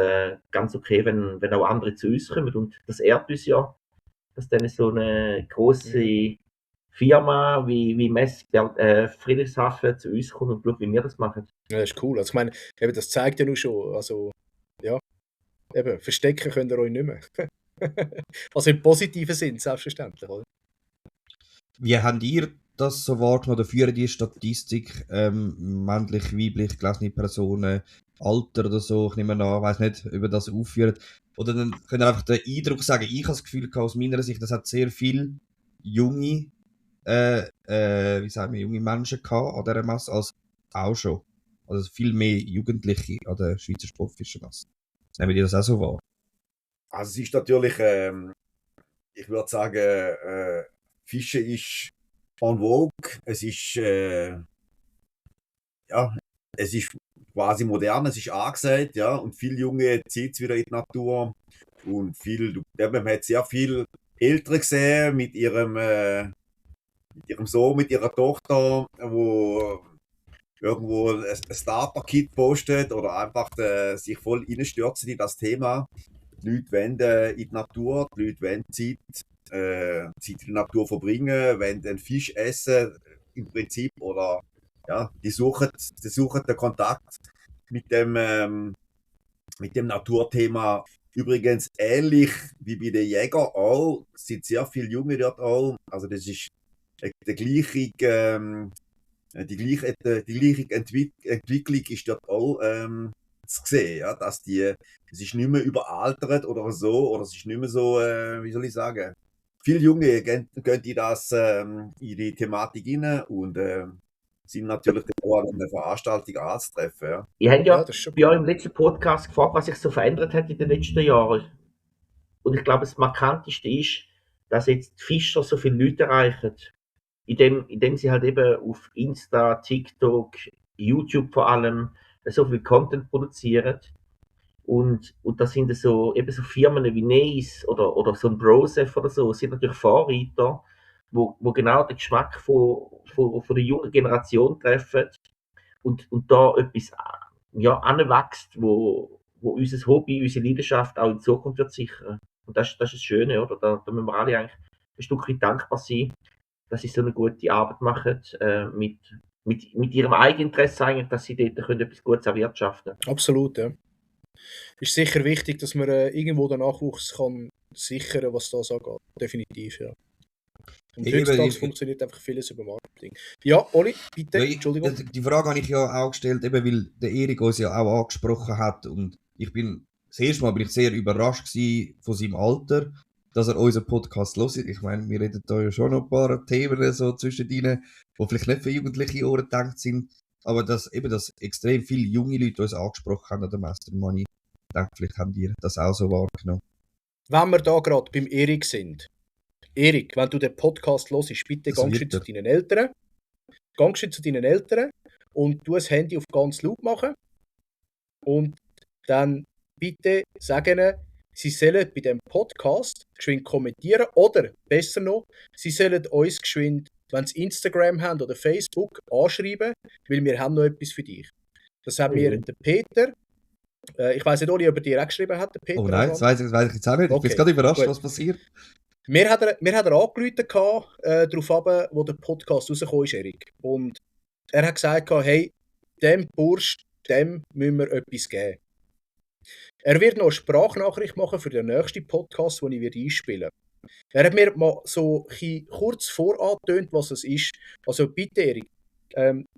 ganz okay, wenn auch andere zu uns kommen. Und das ehrt uns ja, dass dann so eine grosse Firma wie Mess Friedrichshafen zu uns kommt und schaut, wie wir das machen. Ja, das ist cool. Also ich meine, eben, das zeigt ja nur schon, also ja, eben, verstecken könnt ihr euch nicht mehr. Also im positiven Sinn, selbstverständlich, oder? Wie habt ihr das so wahrgenommen oder führen die Statistik männlich, weiblich, gelesene Personen, Alter oder so, ich nehme an, ich weiss nicht, ob ihr das aufführt. Oder dann könnt ihr einfach den Eindruck sagen, ich habe das Gefühl aus meiner Sicht, das hat sehr viel junge, wie sagen wir, junge Menschen gehabt an dieser Messe als auch schon. Also viel mehr Jugendliche an der Schweizer Sportfischermesse. Nehmen die das auch so wahr? Also es ist natürlich, ich würde sagen, Fischen ist en vogue. Es ist, ja, es ist quasi modern, es ist angesagt, ja, und viele Junge zieht es wieder in die Natur. Und man hat sehr viel Eltern gesehen mit ihrem Sohn, mit ihrer Tochter, wo irgendwo ein Starter-Kit postet oder einfach sich voll reinstürzen in das Thema. Die Leute wollen in die Natur, die Leute wollen Zeit in der Natur verbringen, wollen den Fisch essen im Prinzip oder ja, die suchen den Kontakt mit dem Naturthema. Übrigens ähnlich wie bei den Jägern auch, sind sehr viele Junge dort auch. Also das ist die gleiche Entwicklung ist dort auch zu sehen, ja, es ist nicht mehr überaltert oder so, oder es ist nicht mehr so, wie soll ich sagen, viele Junge gehen in die Thematik rein und sind natürlich auch an der Veranstaltung anzutreffen. Ja. Ihr habt Ja, ja das ist schon bei euch im letzten Podcast gefragt, was sich so verändert hat in den letzten Jahren. Und ich glaube, das Markanteste ist, dass jetzt die Fischer so viele Leute erreichen, indem sie halt eben auf Insta, TikTok, YouTube vor allem so viel Content produzieren. Und da sind so, eben so Firmen wie Nace oder so ein Brosef oder so, sind natürlich Vorreiter, wo genau den Geschmack von der jungen Generation treffen und da etwas ja, anwächst, wo unser Hobby, unsere Leidenschaft auch in Zukunft wird sichern. Und das ist das Schöne, oder? Da müssen wir alle eigentlich ein Stückchen dankbar sein, dass sie so eine gute Arbeit machen, mit ihrem Eigeninteresse eigentlich, dass sie dort können etwas Gutes erwirtschaften können. absolut, ja. Ist sicher wichtig, dass man irgendwo den Nachwuchs kann sichern, was das angeht. Definitiv, ja. Und Eben, heutzutage funktioniert einfach vieles über Marketing. Ja, Oli, bitte, Ja, Entschuldigung. die Frage habe ich ja auch gestellt, eben weil der Erik uns ja auch angesprochen hat und das erste Mal bin ich sehr überrascht gewesen von seinem Alter, dass er unseren Podcast hört. Ich meine, wir reden da ja schon noch ein paar Themen so zwischendrin, die vielleicht nicht für jugendliche Ohren gedacht sind, aber dass extrem viele junge Leute uns angesprochen haben an der Mastermind. Ich denke, vielleicht haben die das auch so wahrgenommen. Wenn wir da gerade beim Erik sind. Erik, wenn du den Podcast hörst, bitte Das gehst du wird zu er. deinen Eltern. Gehst du zu deinen Eltern und du das Handy auf ganz laut machen. Und dann bitte sagen ihnen, sie sollen bei dem Podcast geschwind kommentieren oder, besser noch, sie sollen uns geschwind, wenn sie Instagram haben oder Facebook, anschreiben, weil wir haben noch etwas für dich. Das hat mir der Peter, ich weiss nicht, Oli, ob er dir auch geschrieben hat, der Peter. Oh nein, das weiss ich jetzt auch nicht. Ich bin Okay, jetzt gerade überrascht, gut. was passiert. Mir hat er angerufen, darauf ab, wo der Podcast rausgekommen ist, Erik. Und er hat gesagt, hey, dem Bursch, dem müssen wir etwas geben. Er wird noch eine Sprachnachricht machen für den nächsten Podcast, den ich einspielen werde. Er hat mir mal so kurz vorangetönt, was es ist. Also bitte, Erik,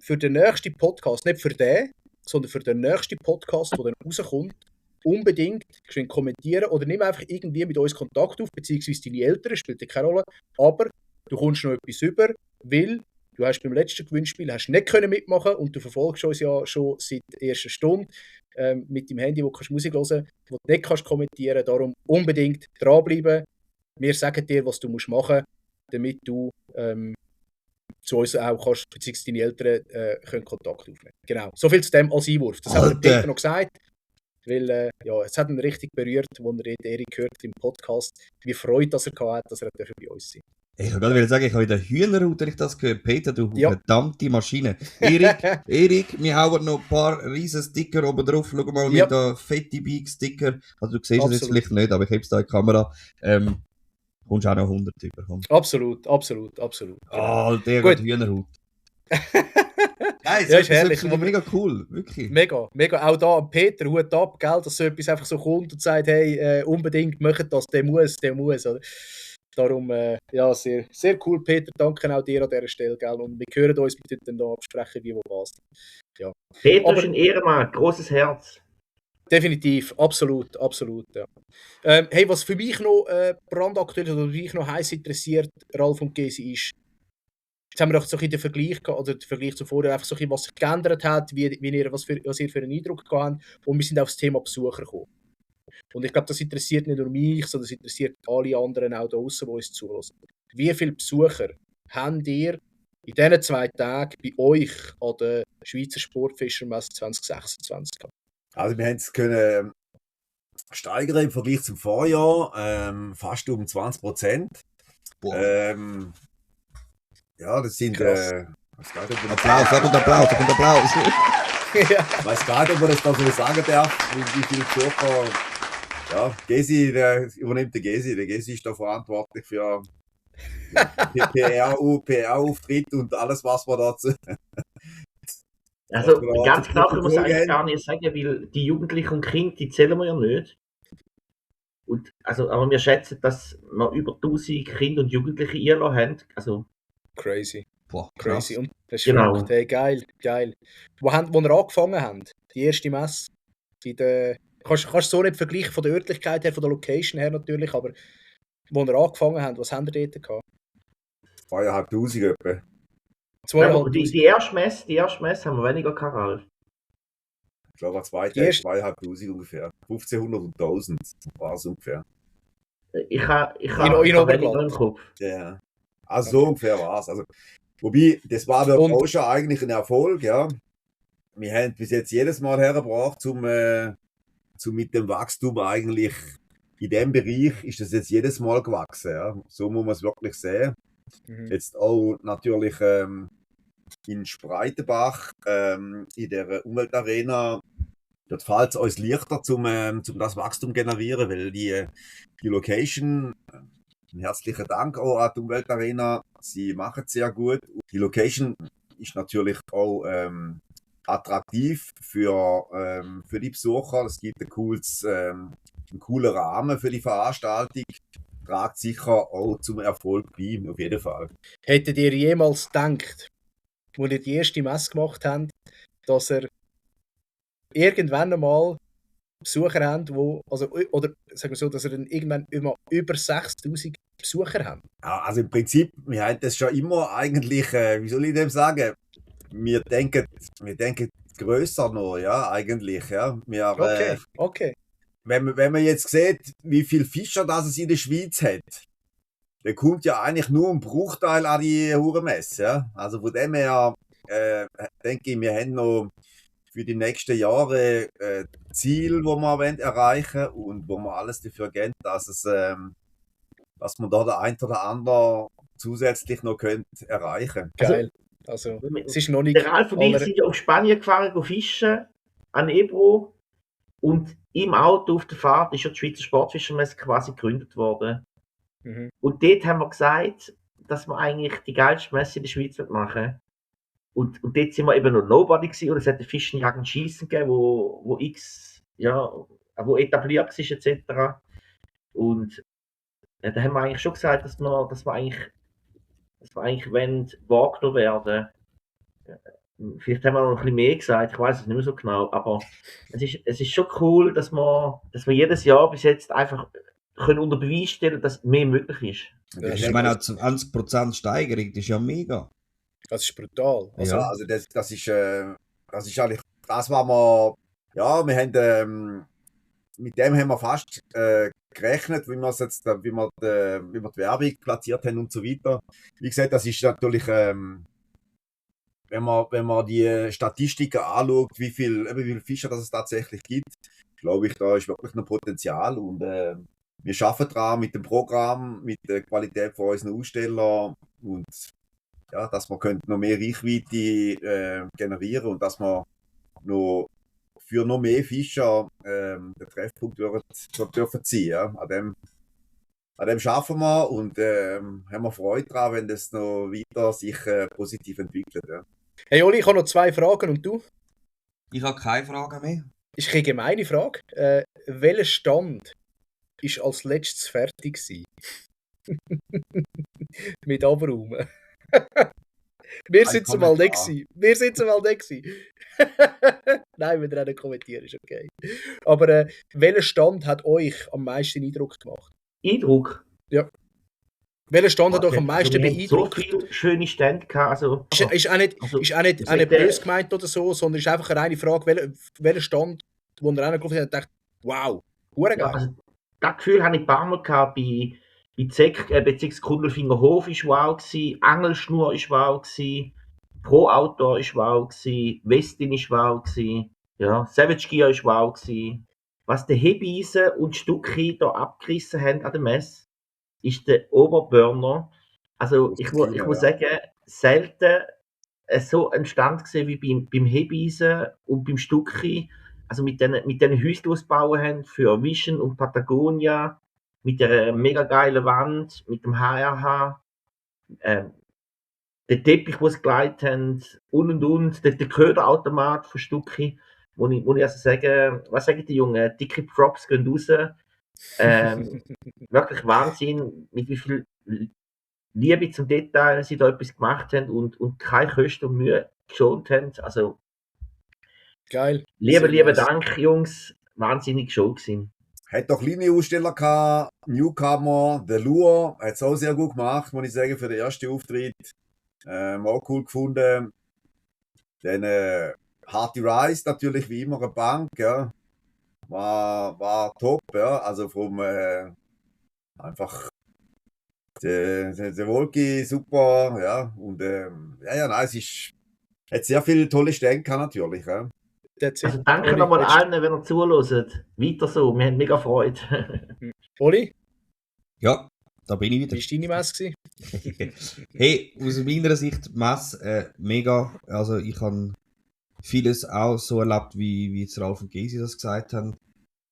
für den nächsten Podcast, nicht für den, sondern für den nächsten Podcast, der dann rauskommt, unbedingt schön kommentieren oder nimm einfach irgendwie mit uns Kontakt auf, beziehungsweise deine Eltern, spielt ja keine Rolle, aber du kommst noch etwas über, weil du hast beim letzten Gewinnspiel hast nicht können mitmachen und du verfolgst uns ja schon seit der ersten Stunde mit dem Handy, wo du Musik hören kannst, wo du nicht kannst kommentieren, darum unbedingt dranbleiben. Wir sagen dir, was du machen musst, damit du zu uns auch kannst, beziehungsweise deine Eltern können Kontakt aufnehmen. Genau, so viel zu dem als Einwurf. Das hat der Peter noch gesagt. Weil, ja, es hat ihn richtig berührt, als er den Erik gehört im Podcast, wie Freude dass er hatte, dass er bei uns sein. Ich wollte gerade sagen, ich habe in der Hühnerhaut, wenn ich das gehört. Peter, du Ja. verdammte Maschine. Erik, wir hauen noch ein paar riesen Sticker oben drauf. Schau mal, Ja. mit da fette Bike-Sticker. Also du siehst es jetzt Absolut. vielleicht nicht, aber ich habe es da in die Kamera. Kommst auch noch 100 über. Komm. Absolut. Oh, der Gut. geht Hühnerhaut. Nein, Ja, so ist herrlich, finde ich mega cool, wirklich. Mega. Auch da an Peter, Hut ab, gell, dass so etwas einfach so kommt und sagt, hey, unbedingt macht das, der muss. Oder? Darum, ja, sehr, sehr cool, Peter, danke auch dir an dieser Stelle, gell, und wir hören uns bitte dann da absprechen, wie wo was. Ja. Peter Aber- ist ein Ehrenmann, großes Herz. Definitiv, absolut, ja. Hey, was für mich noch brandaktuell oder für mich noch heiß interessiert, Ralf und Gesi, ist, jetzt haben wir doch so ein bisschen den Vergleich gehabt, oder den Vergleich zu vorher, einfach so ein bisschen, was sich geändert hat, was ihr für einen Eindruck gehabt habt, und wir sind auf das Thema Besucher gekommen. Und ich glaube, das interessiert nicht nur mich, sondern es interessiert alle anderen auch da draussen, die uns zuhören. Wie viele Besucher habt ihr in diesen 2 Tagen bei euch an der Schweizer Sportfischermesse 2026 gehabt? Also wir haben es können steigern im Vergleich zum Vorjahr, fast um 20%. Boah. Ja, das sind, Krass. weiß gar nicht, ob man Applaus, da kommt Applaus, da kommt Applaus. Ja. weiß gar nicht, ob man das da so sagen darf, wie viele Besucher. Ja, Gesi, der übernimmt der Gesi. Der Gesi ist da verantwortlich für PR-Auftritt und alles, was wir dazu. Also Ja, ganz zu genau können wir es Protokoll eigentlich geben. gar nicht sagen, weil die Jugendlichen und Kinder, die zählen wir ja nicht. Und, also, aber wir schätzen, dass wir über 1000 Kinder und Jugendliche eingeladen haben. Also, Crazy. Boah, krass. Crazy. Und das ist Genau. verrückt. Hey, geil, geil. Wo ihr angefangen habt, die erste Messe, kannst du so nicht vergleichen von der Örtlichkeit her, von der Location her natürlich, aber wo ihr angefangen habt, was habt ihr dort gehabt? 2500 etwa. 2500. Die erste Messe haben wir weniger gehabt, Ralf. Ich glaube, zwei Die Tage erste- 2500 ungefähr. 1500 und 1000 war es ungefähr. Ich habe In weniger Oberglatt. im Kopf. Ja. Also so ungefähr war es. Also, wobei, das war dort Und- auch schon eigentlich ein Erfolg, ja. Wir haben bis jetzt jedes Mal hergebracht, zum mit dem Wachstum eigentlich in dem Bereich ist das jetzt jedes Mal gewachsen, ja. So muss man es wirklich sehen. Mhm. Jetzt auch natürlich in Spreitenbach, in der Umweltarena, dort fällt es uns leichter, zum das Wachstum generieren, weil die Location, einen herzlichen Dank auch an die Umweltarena, sie machen es sehr gut. Die Location ist natürlich auch attraktiv für die Besucher. Es gibt einen coolen Rahmen für die Veranstaltung. Tragt sicher auch zum Erfolg bei, auf jeden Fall. Hättet ihr jemals gedacht, als ihr die erste Messe gemacht habt, dass ihr irgendwann einmal Besucher habt, oder sagen wir so, dass ihr dann irgendwann über 6000 Besucher habt? Ja, also im Prinzip, wir haben das schon immer eigentlich, wie soll ich dem sagen? Wir denken grösser noch, ja, eigentlich, ja. Wir, Okay. wenn man jetzt sieht, wie viele Fischer das es in der Schweiz hat, dann kommt ja eigentlich nur ein Bruchteil an die Hurenmesse, ja. Also von dem her, denke ich, wir haben noch für die nächsten Jahre Ziel, wo wir erreichen wollen und wo wir alles dafür geben, dass man da der ein oder andere zusätzlich noch erreichen könnte. Geil. Also, es ist noch nicht. Der Ralf und ich sind ja auf Spanien gefahren, go fischen, an Ebro. Und im Auto auf der Fahrt ist ja die Schweizer Sportfischermesse quasi gegründet worden. Mhm. Und dort haben wir gesagt, dass wir eigentlich die geilste Messe in der Schweiz machen. Und dort sind wir eben noch Nobody gewesen, und es hat ein Fischen, Jagen, Schießen gegeben, wo etabliert ist, etc. Und da haben wir eigentlich schon gesagt, dass wir eigentlich wahrgenommen werden. Vielleicht haben wir noch ein bisschen mehr gesagt, ich weiß es nicht mehr so genau, aber es ist schon cool, dass wir jedes Jahr bis jetzt einfach können unter Beweis stellen, dass mehr möglich ist. Ja, Ich meine, auch 20% Steigerung, das ist ja mega. Das ist brutal. Also, Ja, also das ist eigentlich das, was wir, ja, wir haben, mit dem haben wir fast gerechnet, wie wir die Werbung platziert haben und so weiter. Wie gesagt, das ist natürlich, wenn man die Statistiken anschaut, wie viel Fischer das es tatsächlich gibt, glaube ich, da ist wirklich noch Potenzial, und wir arbeiten daran mit dem Programm, mit der Qualität von unseren Ausstellern, und ja, dass wir noch mehr Reichweite generieren und dass wir noch für noch mehr Fischer den Treffpunkt dürfen ziehen. Ja. An dem arbeiten wir, und haben wir Freude daran, wenn das noch weiter sich positiv entwickelt. Ja. hey Oli, ich habe noch 2 Fragen, und du? Ich habe keine Fragen mehr. Ist eine gemeine Frage. Welcher Stand ist als letztes fertig gewesen? Mit Abräumen. Wir sitzen mal nicht gewesen. Nein, wenn ihr auch nicht kommentiert, ist okay. Aber welcher Stand hat euch am meisten Eindruck gemacht? Eindruck. Welcher Stand hat euch am meisten wir haben beeindruckt? so viele schöne Stände gehabt. Also, Ist auch nicht sagt böse gemeint oder so, sondern ist einfach eine reine Frage, welcher Stand, wo ihr reingelaufen habt und dacht, wow, hure geil. also, das Gefühl habe ich ein paar Mal gehabt bei ZEC, beziehungsweise Kundelfinger Hof ist wow gewesen, Angelschnur ist wow gewesen, Pro Outdoor ist wow gewesen, Westin ist wow gewesen, ja, Savage Gear ist wow gewesen. was der Hebeisen und Stucki da abgerissen haben an der Messe, ist der Oberburner. Also ich muss sagen, selten so ein Stand gesehen wie beim Hebeisen und beim Stucki. Also mit den Häuschen, die sie bauen haben für Vision und Patagonia, mit der mega geilen Wand, mit dem HRH, der Teppich, den sie gelegt haben und. Der Köderautomat von Stucki, wo ich also sage, was sagen die Jungen? Dicke Props gehen raus. Wirklich Wahnsinn, mit wie viel Liebe zum Detail sie da etwas gemacht haben und keine Kosten und Mühe geschont haben. Also, geil. lieber Dank, Jungs. Wahnsinnig Show gewesen. Hat doch kleine Aussteller gehabt, Newcomer, der Lure, hat es auch sehr gut gemacht, muss ich sagen, für den ersten Auftritt. Auch cool gefunden. Dann Harty Rice, natürlich wie immer eine Bank, ja. War top, ja. Also vom einfach der Wolki super, ja. Und nein, hat sehr viele tolle Stände gehabt, natürlich, ja. Also danke nochmal allen, wenn ihr zuhört. Weiter so, wir haben mega Freude. Oli? Ja, da bin ich wieder. Wie war deine Messe? Hey, aus meiner Sicht Messe mega. Also ich habe vieles auch so erlebt, wie jetzt Ralf und Gysi das gesagt haben.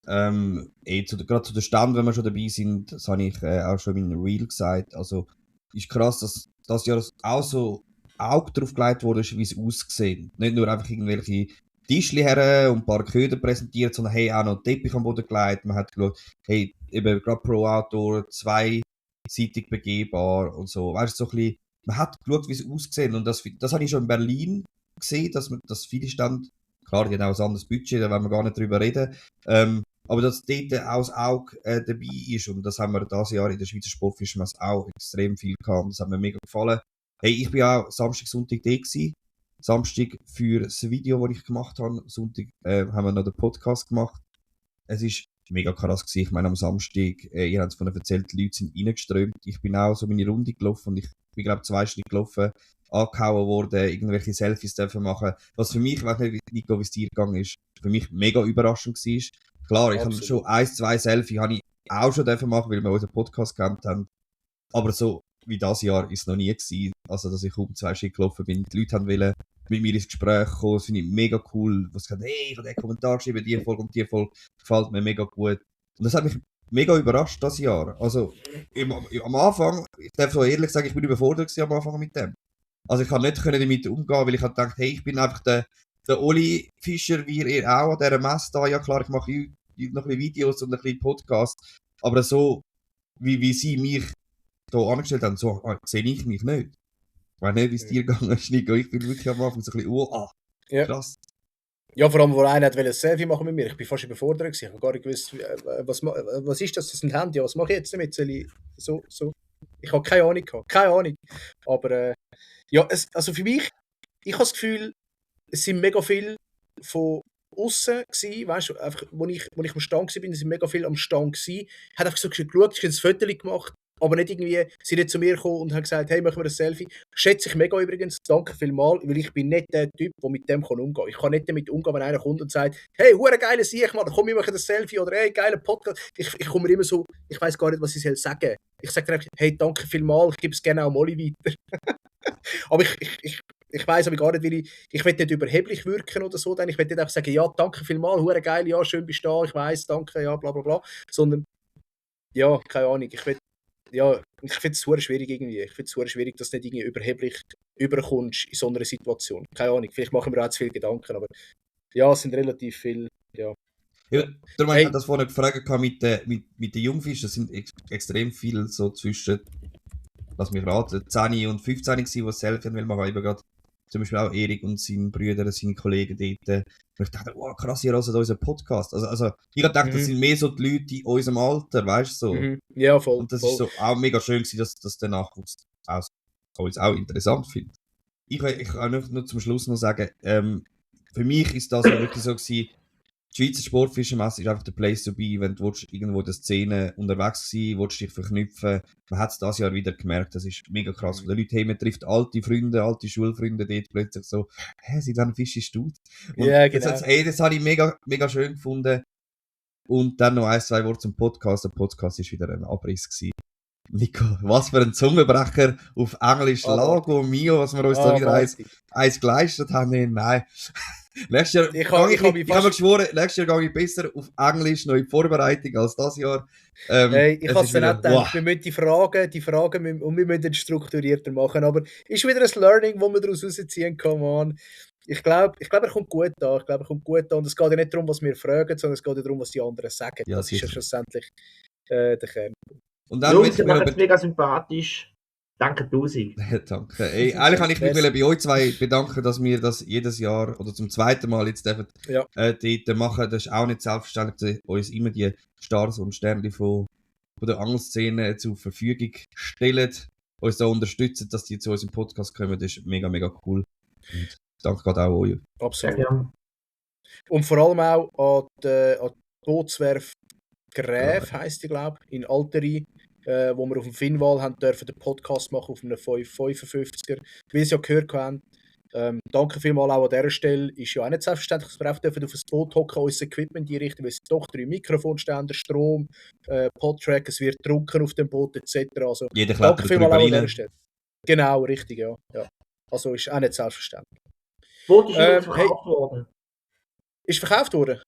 Gerade zu der Stand, wenn wir schon dabei sind, das habe ich auch schon in meinem Reel gesagt. Also ist krass, dass das Jahr auch so Auge drauf gelegt wurde, wie es aussieht. Nicht nur einfach irgendwelche Tischli her und ein paar Köder präsentiert, sondern hey, auch noch Teppich am Boden gelegt. Man hat geschaut, hey, eben gerade Pro Outdoor, zweiseitig begehbar und so. Weißt du, so ein bisschen, man hat geschaut, wie es aussieht. Und das habe ich schon in Berlin gesehen, dass viele Stand, klar, die haben auch ein anderes Budget, da wollen wir gar nicht drüber reden. Aber dass dort auch das Auge dabei ist, und das haben wir dieses Jahr in der Schweizer Sportfischmesse auch extrem viel gehabt. Das hat mir mega gefallen. Hey, ich bin auch Samstag, Sonntag da gewesen. Samstag für das Video, das ich gemacht habe. Sonntag haben wir noch den Podcast gemacht. Es ist mega krass gewesen. Ich meine, am Samstag, ihr habt es von erzählt, die Leute sind reingeströmt. Ich bin auch so meine Runde gelaufen und ich bin, glaube ich, 2 Stunden gelaufen, angehauen worden, irgendwelche Selfies dürfen machen. Was für mich, ich weiß nicht, Nico, wie es dir gegangen ist, für mich mega überraschend war. Klar, ich habe schon 1, 2 Selfies habe ich auch schon dürfen machen, weil wir unseren Podcast gehabt haben. Aber so wie das Jahr ist es noch nie gewesen. Also, dass ich um 2 Stunden gelaufen bin. Die Leute wollen mit mir ins Gespräch kommen. Das finde ich mega cool. Was gesagt, hey, ich habe den Kommentar geschrieben, die Folge und die Folge gefällt mir mega gut. Und das hat mich mega überrascht, das Jahr. Also, am Anfang, ich darf so ehrlich sagen, ich bin überfordert gewesen am Anfang mit dem. Also, ich kann nicht damit umgehen, weil ich habe gedacht, hey, ich bin einfach der Oli Fischer, wie ihr auch an dieser Messe da. Ja, klar, ich mache noch ein bisschen Videos und ein bisschen Podcasts. Aber so, wie sie mich hier angestellt haben, so sehe ich mich nicht. Ich weiß nicht, wie es dir gegangen ist, Nico. Ich bin wirklich am Anfang so ein bisschen, krass. Ja, vor allem, wo einer wollte ein Selfie machen mit mir. Ich bin fast überfordert gewesen. Ich habe gar nicht gewusst, was ist das? Das ist ein Handy. Was mache ich jetzt damit? So. Ich habe keine Ahnung gehabt. Keine Ahnung. Aber ja, also für mich, ich habe das Gefühl, es sind mega viele von außen gsi, weißt du, einfach, wo ich am Stand war, sind mega viele am Stand gsi. Hat einfach so geschaut, ich habe ein Foto gemacht, aber nicht irgendwie, sie nicht zu mir gekommen und haben gesagt, hey, machen wir ein Selfie. Schätze ich mega übrigens, danke vielmals, weil ich bin nicht der Typ, der mit dem umgehen kann. Ich kann nicht damit umgehen, wenn einer kommt und sagt, hey, hure geiles Sieg, Mann, komm, wir machen ein Selfie, oder hey, geiler Podcast. Ich komme mir immer so, ich weiß gar nicht, was ich sagen soll. Ich sage dann einfach, hey, danke vielmals, ich gebe es gerne auch Molly weiter. Aber ich weiss aber gar nicht, weil ich will nicht überheblich wirken oder so, denn ich will nicht einfach sagen, ja, danke vielmals, hure geil, ja, schön bist du da, ich weiss, danke, ja, bla bla bla, sondern, ja, keine Ahnung, ich finde es super schwierig irgendwie, ich finde es super schwierig, dass du nicht irgendwie überheblich überkommst in so einer Situation, keine Ahnung, vielleicht machen wir auch zu viele Gedanken, aber ja, es sind relativ viele, ja. Ja, darum habe ich das vorhin gefragt mit den Jungfischen, es sind extrem viel so zwischen, lass mich raten, 10 und 15 gewesen, die Selfie machen, eben gerade zum Beispiel auch Erik und seine Brüder, seine Kollegen dort. Und ich dachte, wow, krass, ihr hört unseren Podcast. Also ich habe gedacht, das sind mehr so die Leute in unserem Alter, weißt du? So. Ja, voll. Und das ist so auch mega schön gewesen, dass der Nachwuchs auch interessant findet. Ich kann nur zum Schluss noch sagen, für mich ist das wirklich so gewesen, die Schweizer Sportfischermesse ist einfach der Place to be, wenn du irgendwo in der Szene unterwegs sein willst, dich verknüpfen. Man hat es dieses Jahr wieder gemerkt, das ist mega krass. Die Leute, hey, man trifft alte Freunde, alte Schulfreunde dort plötzlich so, seit wann fischst du? Und ja, genau. das habe ich mega, mega schön gefunden. Und dann noch 2 Worte zum Podcast. Der Podcast war wieder ein Abriss gewesen. Nico, was für ein Zungenbrecher auf Englisch. Lago Mio, was wir uns da wieder eins geleistet haben. Nein. Nächstes Jahr Ich habe mir geschworen, nächstes Jahr gehe ich besser auf Englisch noch in die Vorbereitung als das Jahr. Hey, ich habe es dann wieder, auch gedacht, wir müssen die Fragen und wir müssen es strukturierter machen. Aber ist wieder ein Learning, das man daraus rausziehen kann, Mann. Ich glaube, er kommt gut an. Und es geht ja nicht darum, was wir fragen, sondern es geht ja darum, was die anderen sagen. Ja, das ist ja sicher. schlussendlich der Kern. Und dann Jungs, ihr macht es mega sympathisch. Danke, Dusi. Danke. Ey, eigentlich kann ich mich bei euch zwei bedanken, dass wir das jedes Jahr oder zum zweiten Mal jetzt dort machen. Das ist auch nicht selbstverständlich, dass uns immer die Stars und Sterne von der Angelszene zur Verfügung stellen, uns da unterstützen, dass die zu uns im Podcast kommen. Das ist mega, mega cool. Und danke gerade auch euch. Absolut. Ja. Und vor allem auch an die Bootswerft Gräf, heisst die, glaube ich, in Alteri, wo wir auf dem Finnwal haben dürfen den Podcast machen auf einem 555er, wie ihr es ja gehört haben. Danke vielmals auch an dieser Stelle. Ist ja auch nicht selbstverständlich, dass wir einfach auf ein Boot hocken, unser Equipment einrichten, weil es doch 3 Mikrofonständer, Strom, Podtrack, es wird drucken auf dem Boot etc. Also, jeder danke klettert vielmals auch an drüber dieser rein. Stelle. Genau, richtig, ja. Also ist auch nicht selbstverständlich. Das Boot ist übrigens Hey. verkauft worden. Ist verkauft worden?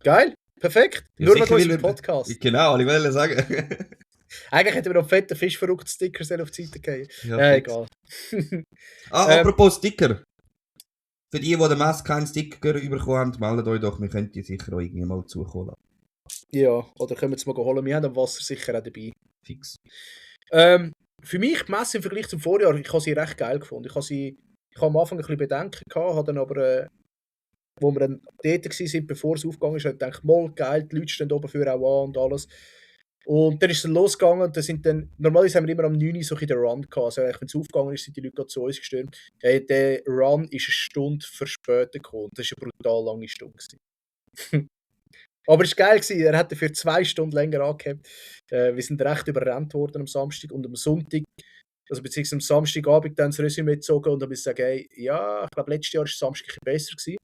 Geil, perfekt. Ja, Nur sicher wegen unserem will er- Podcast. Genau, ich wollte sagen. Eigentlich hätten wir noch fetten Fischverrückt-Sticker auf die Seite gehen. Ja, fix. Egal. Apropos Sticker. Für die den Mess keinen Sticker bekommen haben, meldet euch doch, wir können die sicher auch irgendwie mal zukommen. Ja, oder können wir es mal holen. Wir haben am Wasser sicher auch dabei. Fix. Für mich die Messe im Vergleich zum Vorjahr, ich habe sie recht geil gefunden. Ich habe am Anfang ein bisschen Bedenken gehabt, habe dann aber, wo wir dann dort waren, bevor es aufgegangen ist, habe ich gedacht, mal geil, die Leute stehen oben für auch an und alles. Und dann ist es losgegangen und normalerweise haben wir immer am 9 Uhr so ein bisschen den Run gehabt. Also wenn es aufgegangen ist, sind die Leute gerade zu uns gestürmt. Der Run ist eine Stunde verspätet gekommen. Das war eine brutal lange Stunde gewesen. Aber es war geil gewesen. Er hat dafür 2 Stunden länger angehabt. Wir sind recht überrannt worden am Samstag und am Sonntag, also beziehungsweise am Samstagabend dann das Resümee gezogen und dann muss ich sagen, hey, ja, ich glaube letztes Jahr war es Samstag ein bisschen besser gewesen.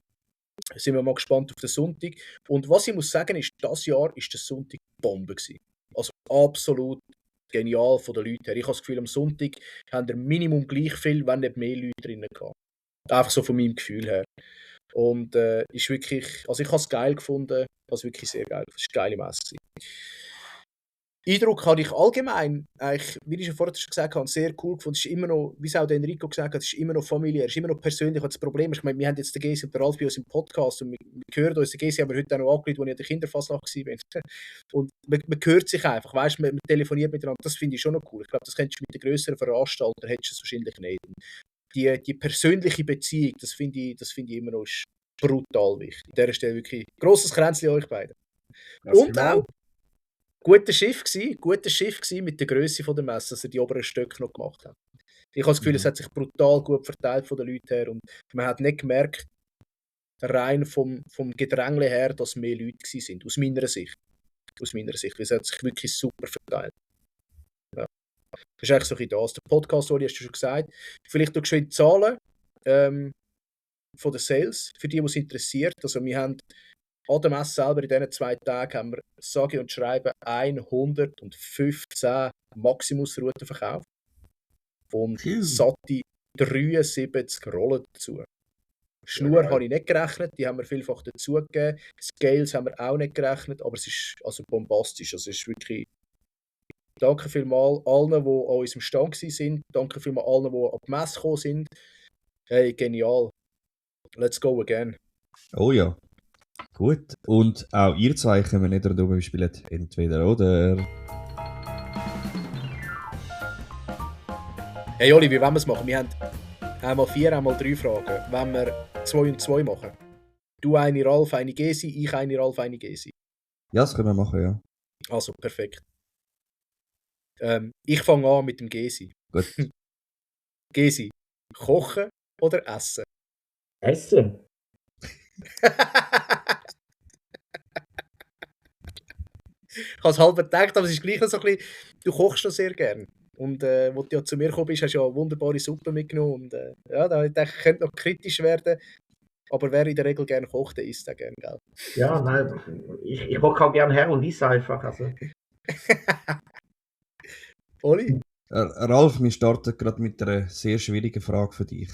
Da sind wir mal gespannt auf den Sonntag. Und was ich muss sagen ist, dieses Jahr ist der Sonntag Bombe gewesen. Also absolut genial von den Leuten her. Ich habe das Gefühl, am Sonntag haben wir Minimum gleich viel, wenn nicht mehr Leute drinnen gehabt. Einfach so von meinem Gefühl her. Und ist wirklich, also ich habe es geil gefunden, also wirklich sehr geil. Es war eine geile Messe. Eindruck habe ich allgemein, eigentlich, wie ich schon vorher schon gesagt habe, sehr cool gefunden. Es ist immer noch, wie es auch der Enrico gesagt hat, es ist immer noch familiär, es ist immer noch persönlich. Und das Problem ist, ich meine, wir haben jetzt den Gesi und den Ralf bei uns im Podcast und wir hören uns, den Gesi haben wir heute auch noch angerufen, als ich an der Kinderfastnacht war. Und man hört sich einfach, weißt, man telefoniert miteinander, das finde ich schon noch cool. Ich glaube, das kennst du mit den grösseren Veranstaltern, hättest du es wahrscheinlich nicht. Die persönliche Beziehung, das finde ich immer noch ist brutal wichtig. An dieser Stelle wirklich grosses Kränzchen euch beiden. Und auch gutes Schiff gsi mit der Grösse der Messe, dass sie die oberen Stöcke noch gemacht haben. Ich habe das Gefühl, es hat sich brutal gut verteilt von den Leuten her und man hat nicht gemerkt, rein vom Gedrängle her, dass mehr Leute gsi sind, aus meiner Sicht. Es hat sich wirklich super verteilt. Ja. Das ist eigentlich so ein bisschen das. Der Podcast, Oli, hast du schon gesagt. Vielleicht noch geschwind Zahlen von den Sales, für die es interessiert. Also wir haben an der Messe selber in diesen 2 Tagen haben wir, sage und schreibe, 115 Maximus-Routen verkauft. Und satte 73 Rollen dazu. Schnur habe ich nicht gerechnet, die haben wir vielfach dazugegeben. Scales haben wir auch nicht gerechnet, aber es ist also bombastisch. Also es ist wirklich. Danke vielmals allen, die an unserem Stand waren. Danke vielmals allen, die an die Messe gekommen sind. Hey, genial. Let's go again. Oh ja. Gut. Und auch ihr zwei kommen nicht darüber, wir spielen entweder oder. Hey Oli, wie wollen wir es machen? Wir haben einmal 4, einmal 3 Fragen. Wenn wir 2 und 2 machen? Du eine Ralf, eine Gesi, ich eine Ralf, eine Gesi. Ja, das können wir machen, ja. Also, perfekt. Ich fange an mit dem Gesi. Gut. Gesi, kochen oder essen? Essen. Ich habe es halb gedacht, aber es ist gleich noch so ein bisschen, du kochst noch sehr gern. Und wo du ja zu mir gekommen bist, hast du ja eine wunderbare Suppe mitgenommen. Und ja, da dachte ich, könnte noch kritisch werden. Aber wer in der Regel gerne kocht, der isst auch gerne, gell? Ja, nein, ich hocke auch gerne her und esse einfach. Also. Oli? Ralf, wir starten gerade mit einer sehr schwierigen Frage für dich.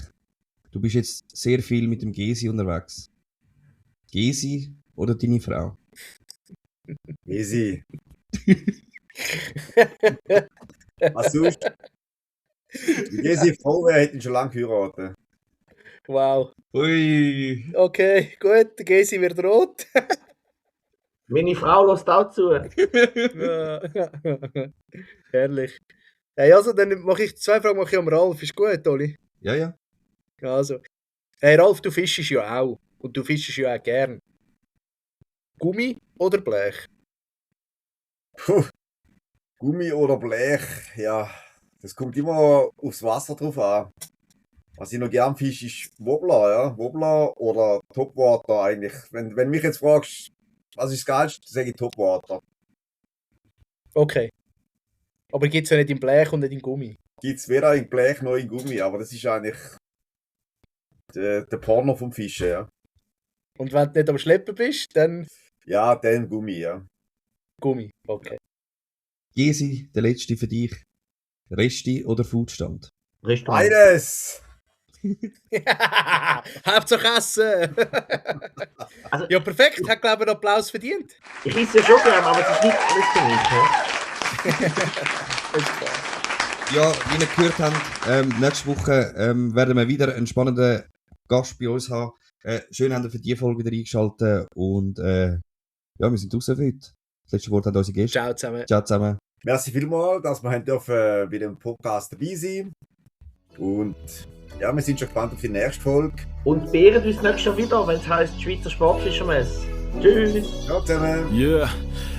Du bist jetzt sehr viel mit dem Gesi unterwegs. Gesi oder deine Frau? Easy. Was sonst? Die Gesi Frau hätte ihn schon lange geheiratet. Wow. Ui! Okay, gut, der Gesi wird rot. Meine Frau lässt auch zu. Herrlich. Hey, also, dann mache ich 2 Fragen am Ralf. Ist gut, Oli? Ja, ja. Also. Hey, Ralf, du fischst ja auch. Und du fischst ja auch gern. Gummi oder Blech? Puh. Gummi oder Blech, ja, das kommt immer aufs Wasser drauf an. Was ich noch gern fische, ist Wobbler, ja. Wobbler oder Topwater eigentlich. Wenn du mich jetzt fragst, was ist das Geilste, sage ich Topwater. Okay. Aber gibt es ja nicht im Blech und nicht im Gummi. Gibt es weder in Blech noch in Gummi, aber das ist eigentlich der Porno vom Fischen, ja. Und wenn du nicht am Schleppen bist, dann Ja, dann Gummi, ja. Gummi. Okay. Gesi, der letzte für dich. Resti oder Foodstand? Restaurant. Beides! Hauptsache Essen! Also- Ja, perfekt. Hat, glaube ich, einen Applaus verdient. Ich esse ja schon gerne, aber es ist nicht für mich. Ja? Ist klar. Ja, wie ihr gehört habt, nächste Woche werden wir wieder einen spannenden Gast bei uns haben. Schön, habt ihr für die Folge wieder eingeschaltet und ja, wir sind raus für heute. Das letzte Wort hat unsere Gäste. Ciao zusammen. Ciao zusammen. Merci vielmals, dass wir haben dürfen bei dem Podcast dabei sein. Und ja, wir sind schon gespannt auf die nächste Folge. Und behren uns nächstes Jahr wieder, wenn es heisst Schweizer Sportfischermesse. Tschüss! Ciao zusammen! Yeah,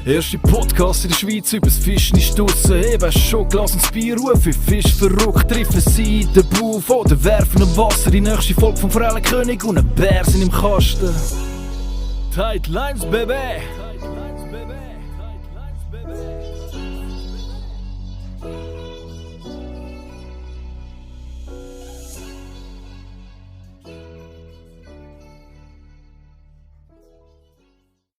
erste Podcast in der Schweiz übers Fischen ist draussen. Eben schon Glas ins Bier rufen, Fisch verrückt, treffen sie in den Buff oder werfen im Wasser. Die nächste Folge vom Forellenkönig und ein Bär sind im Kasten. Tight Lines, Baby!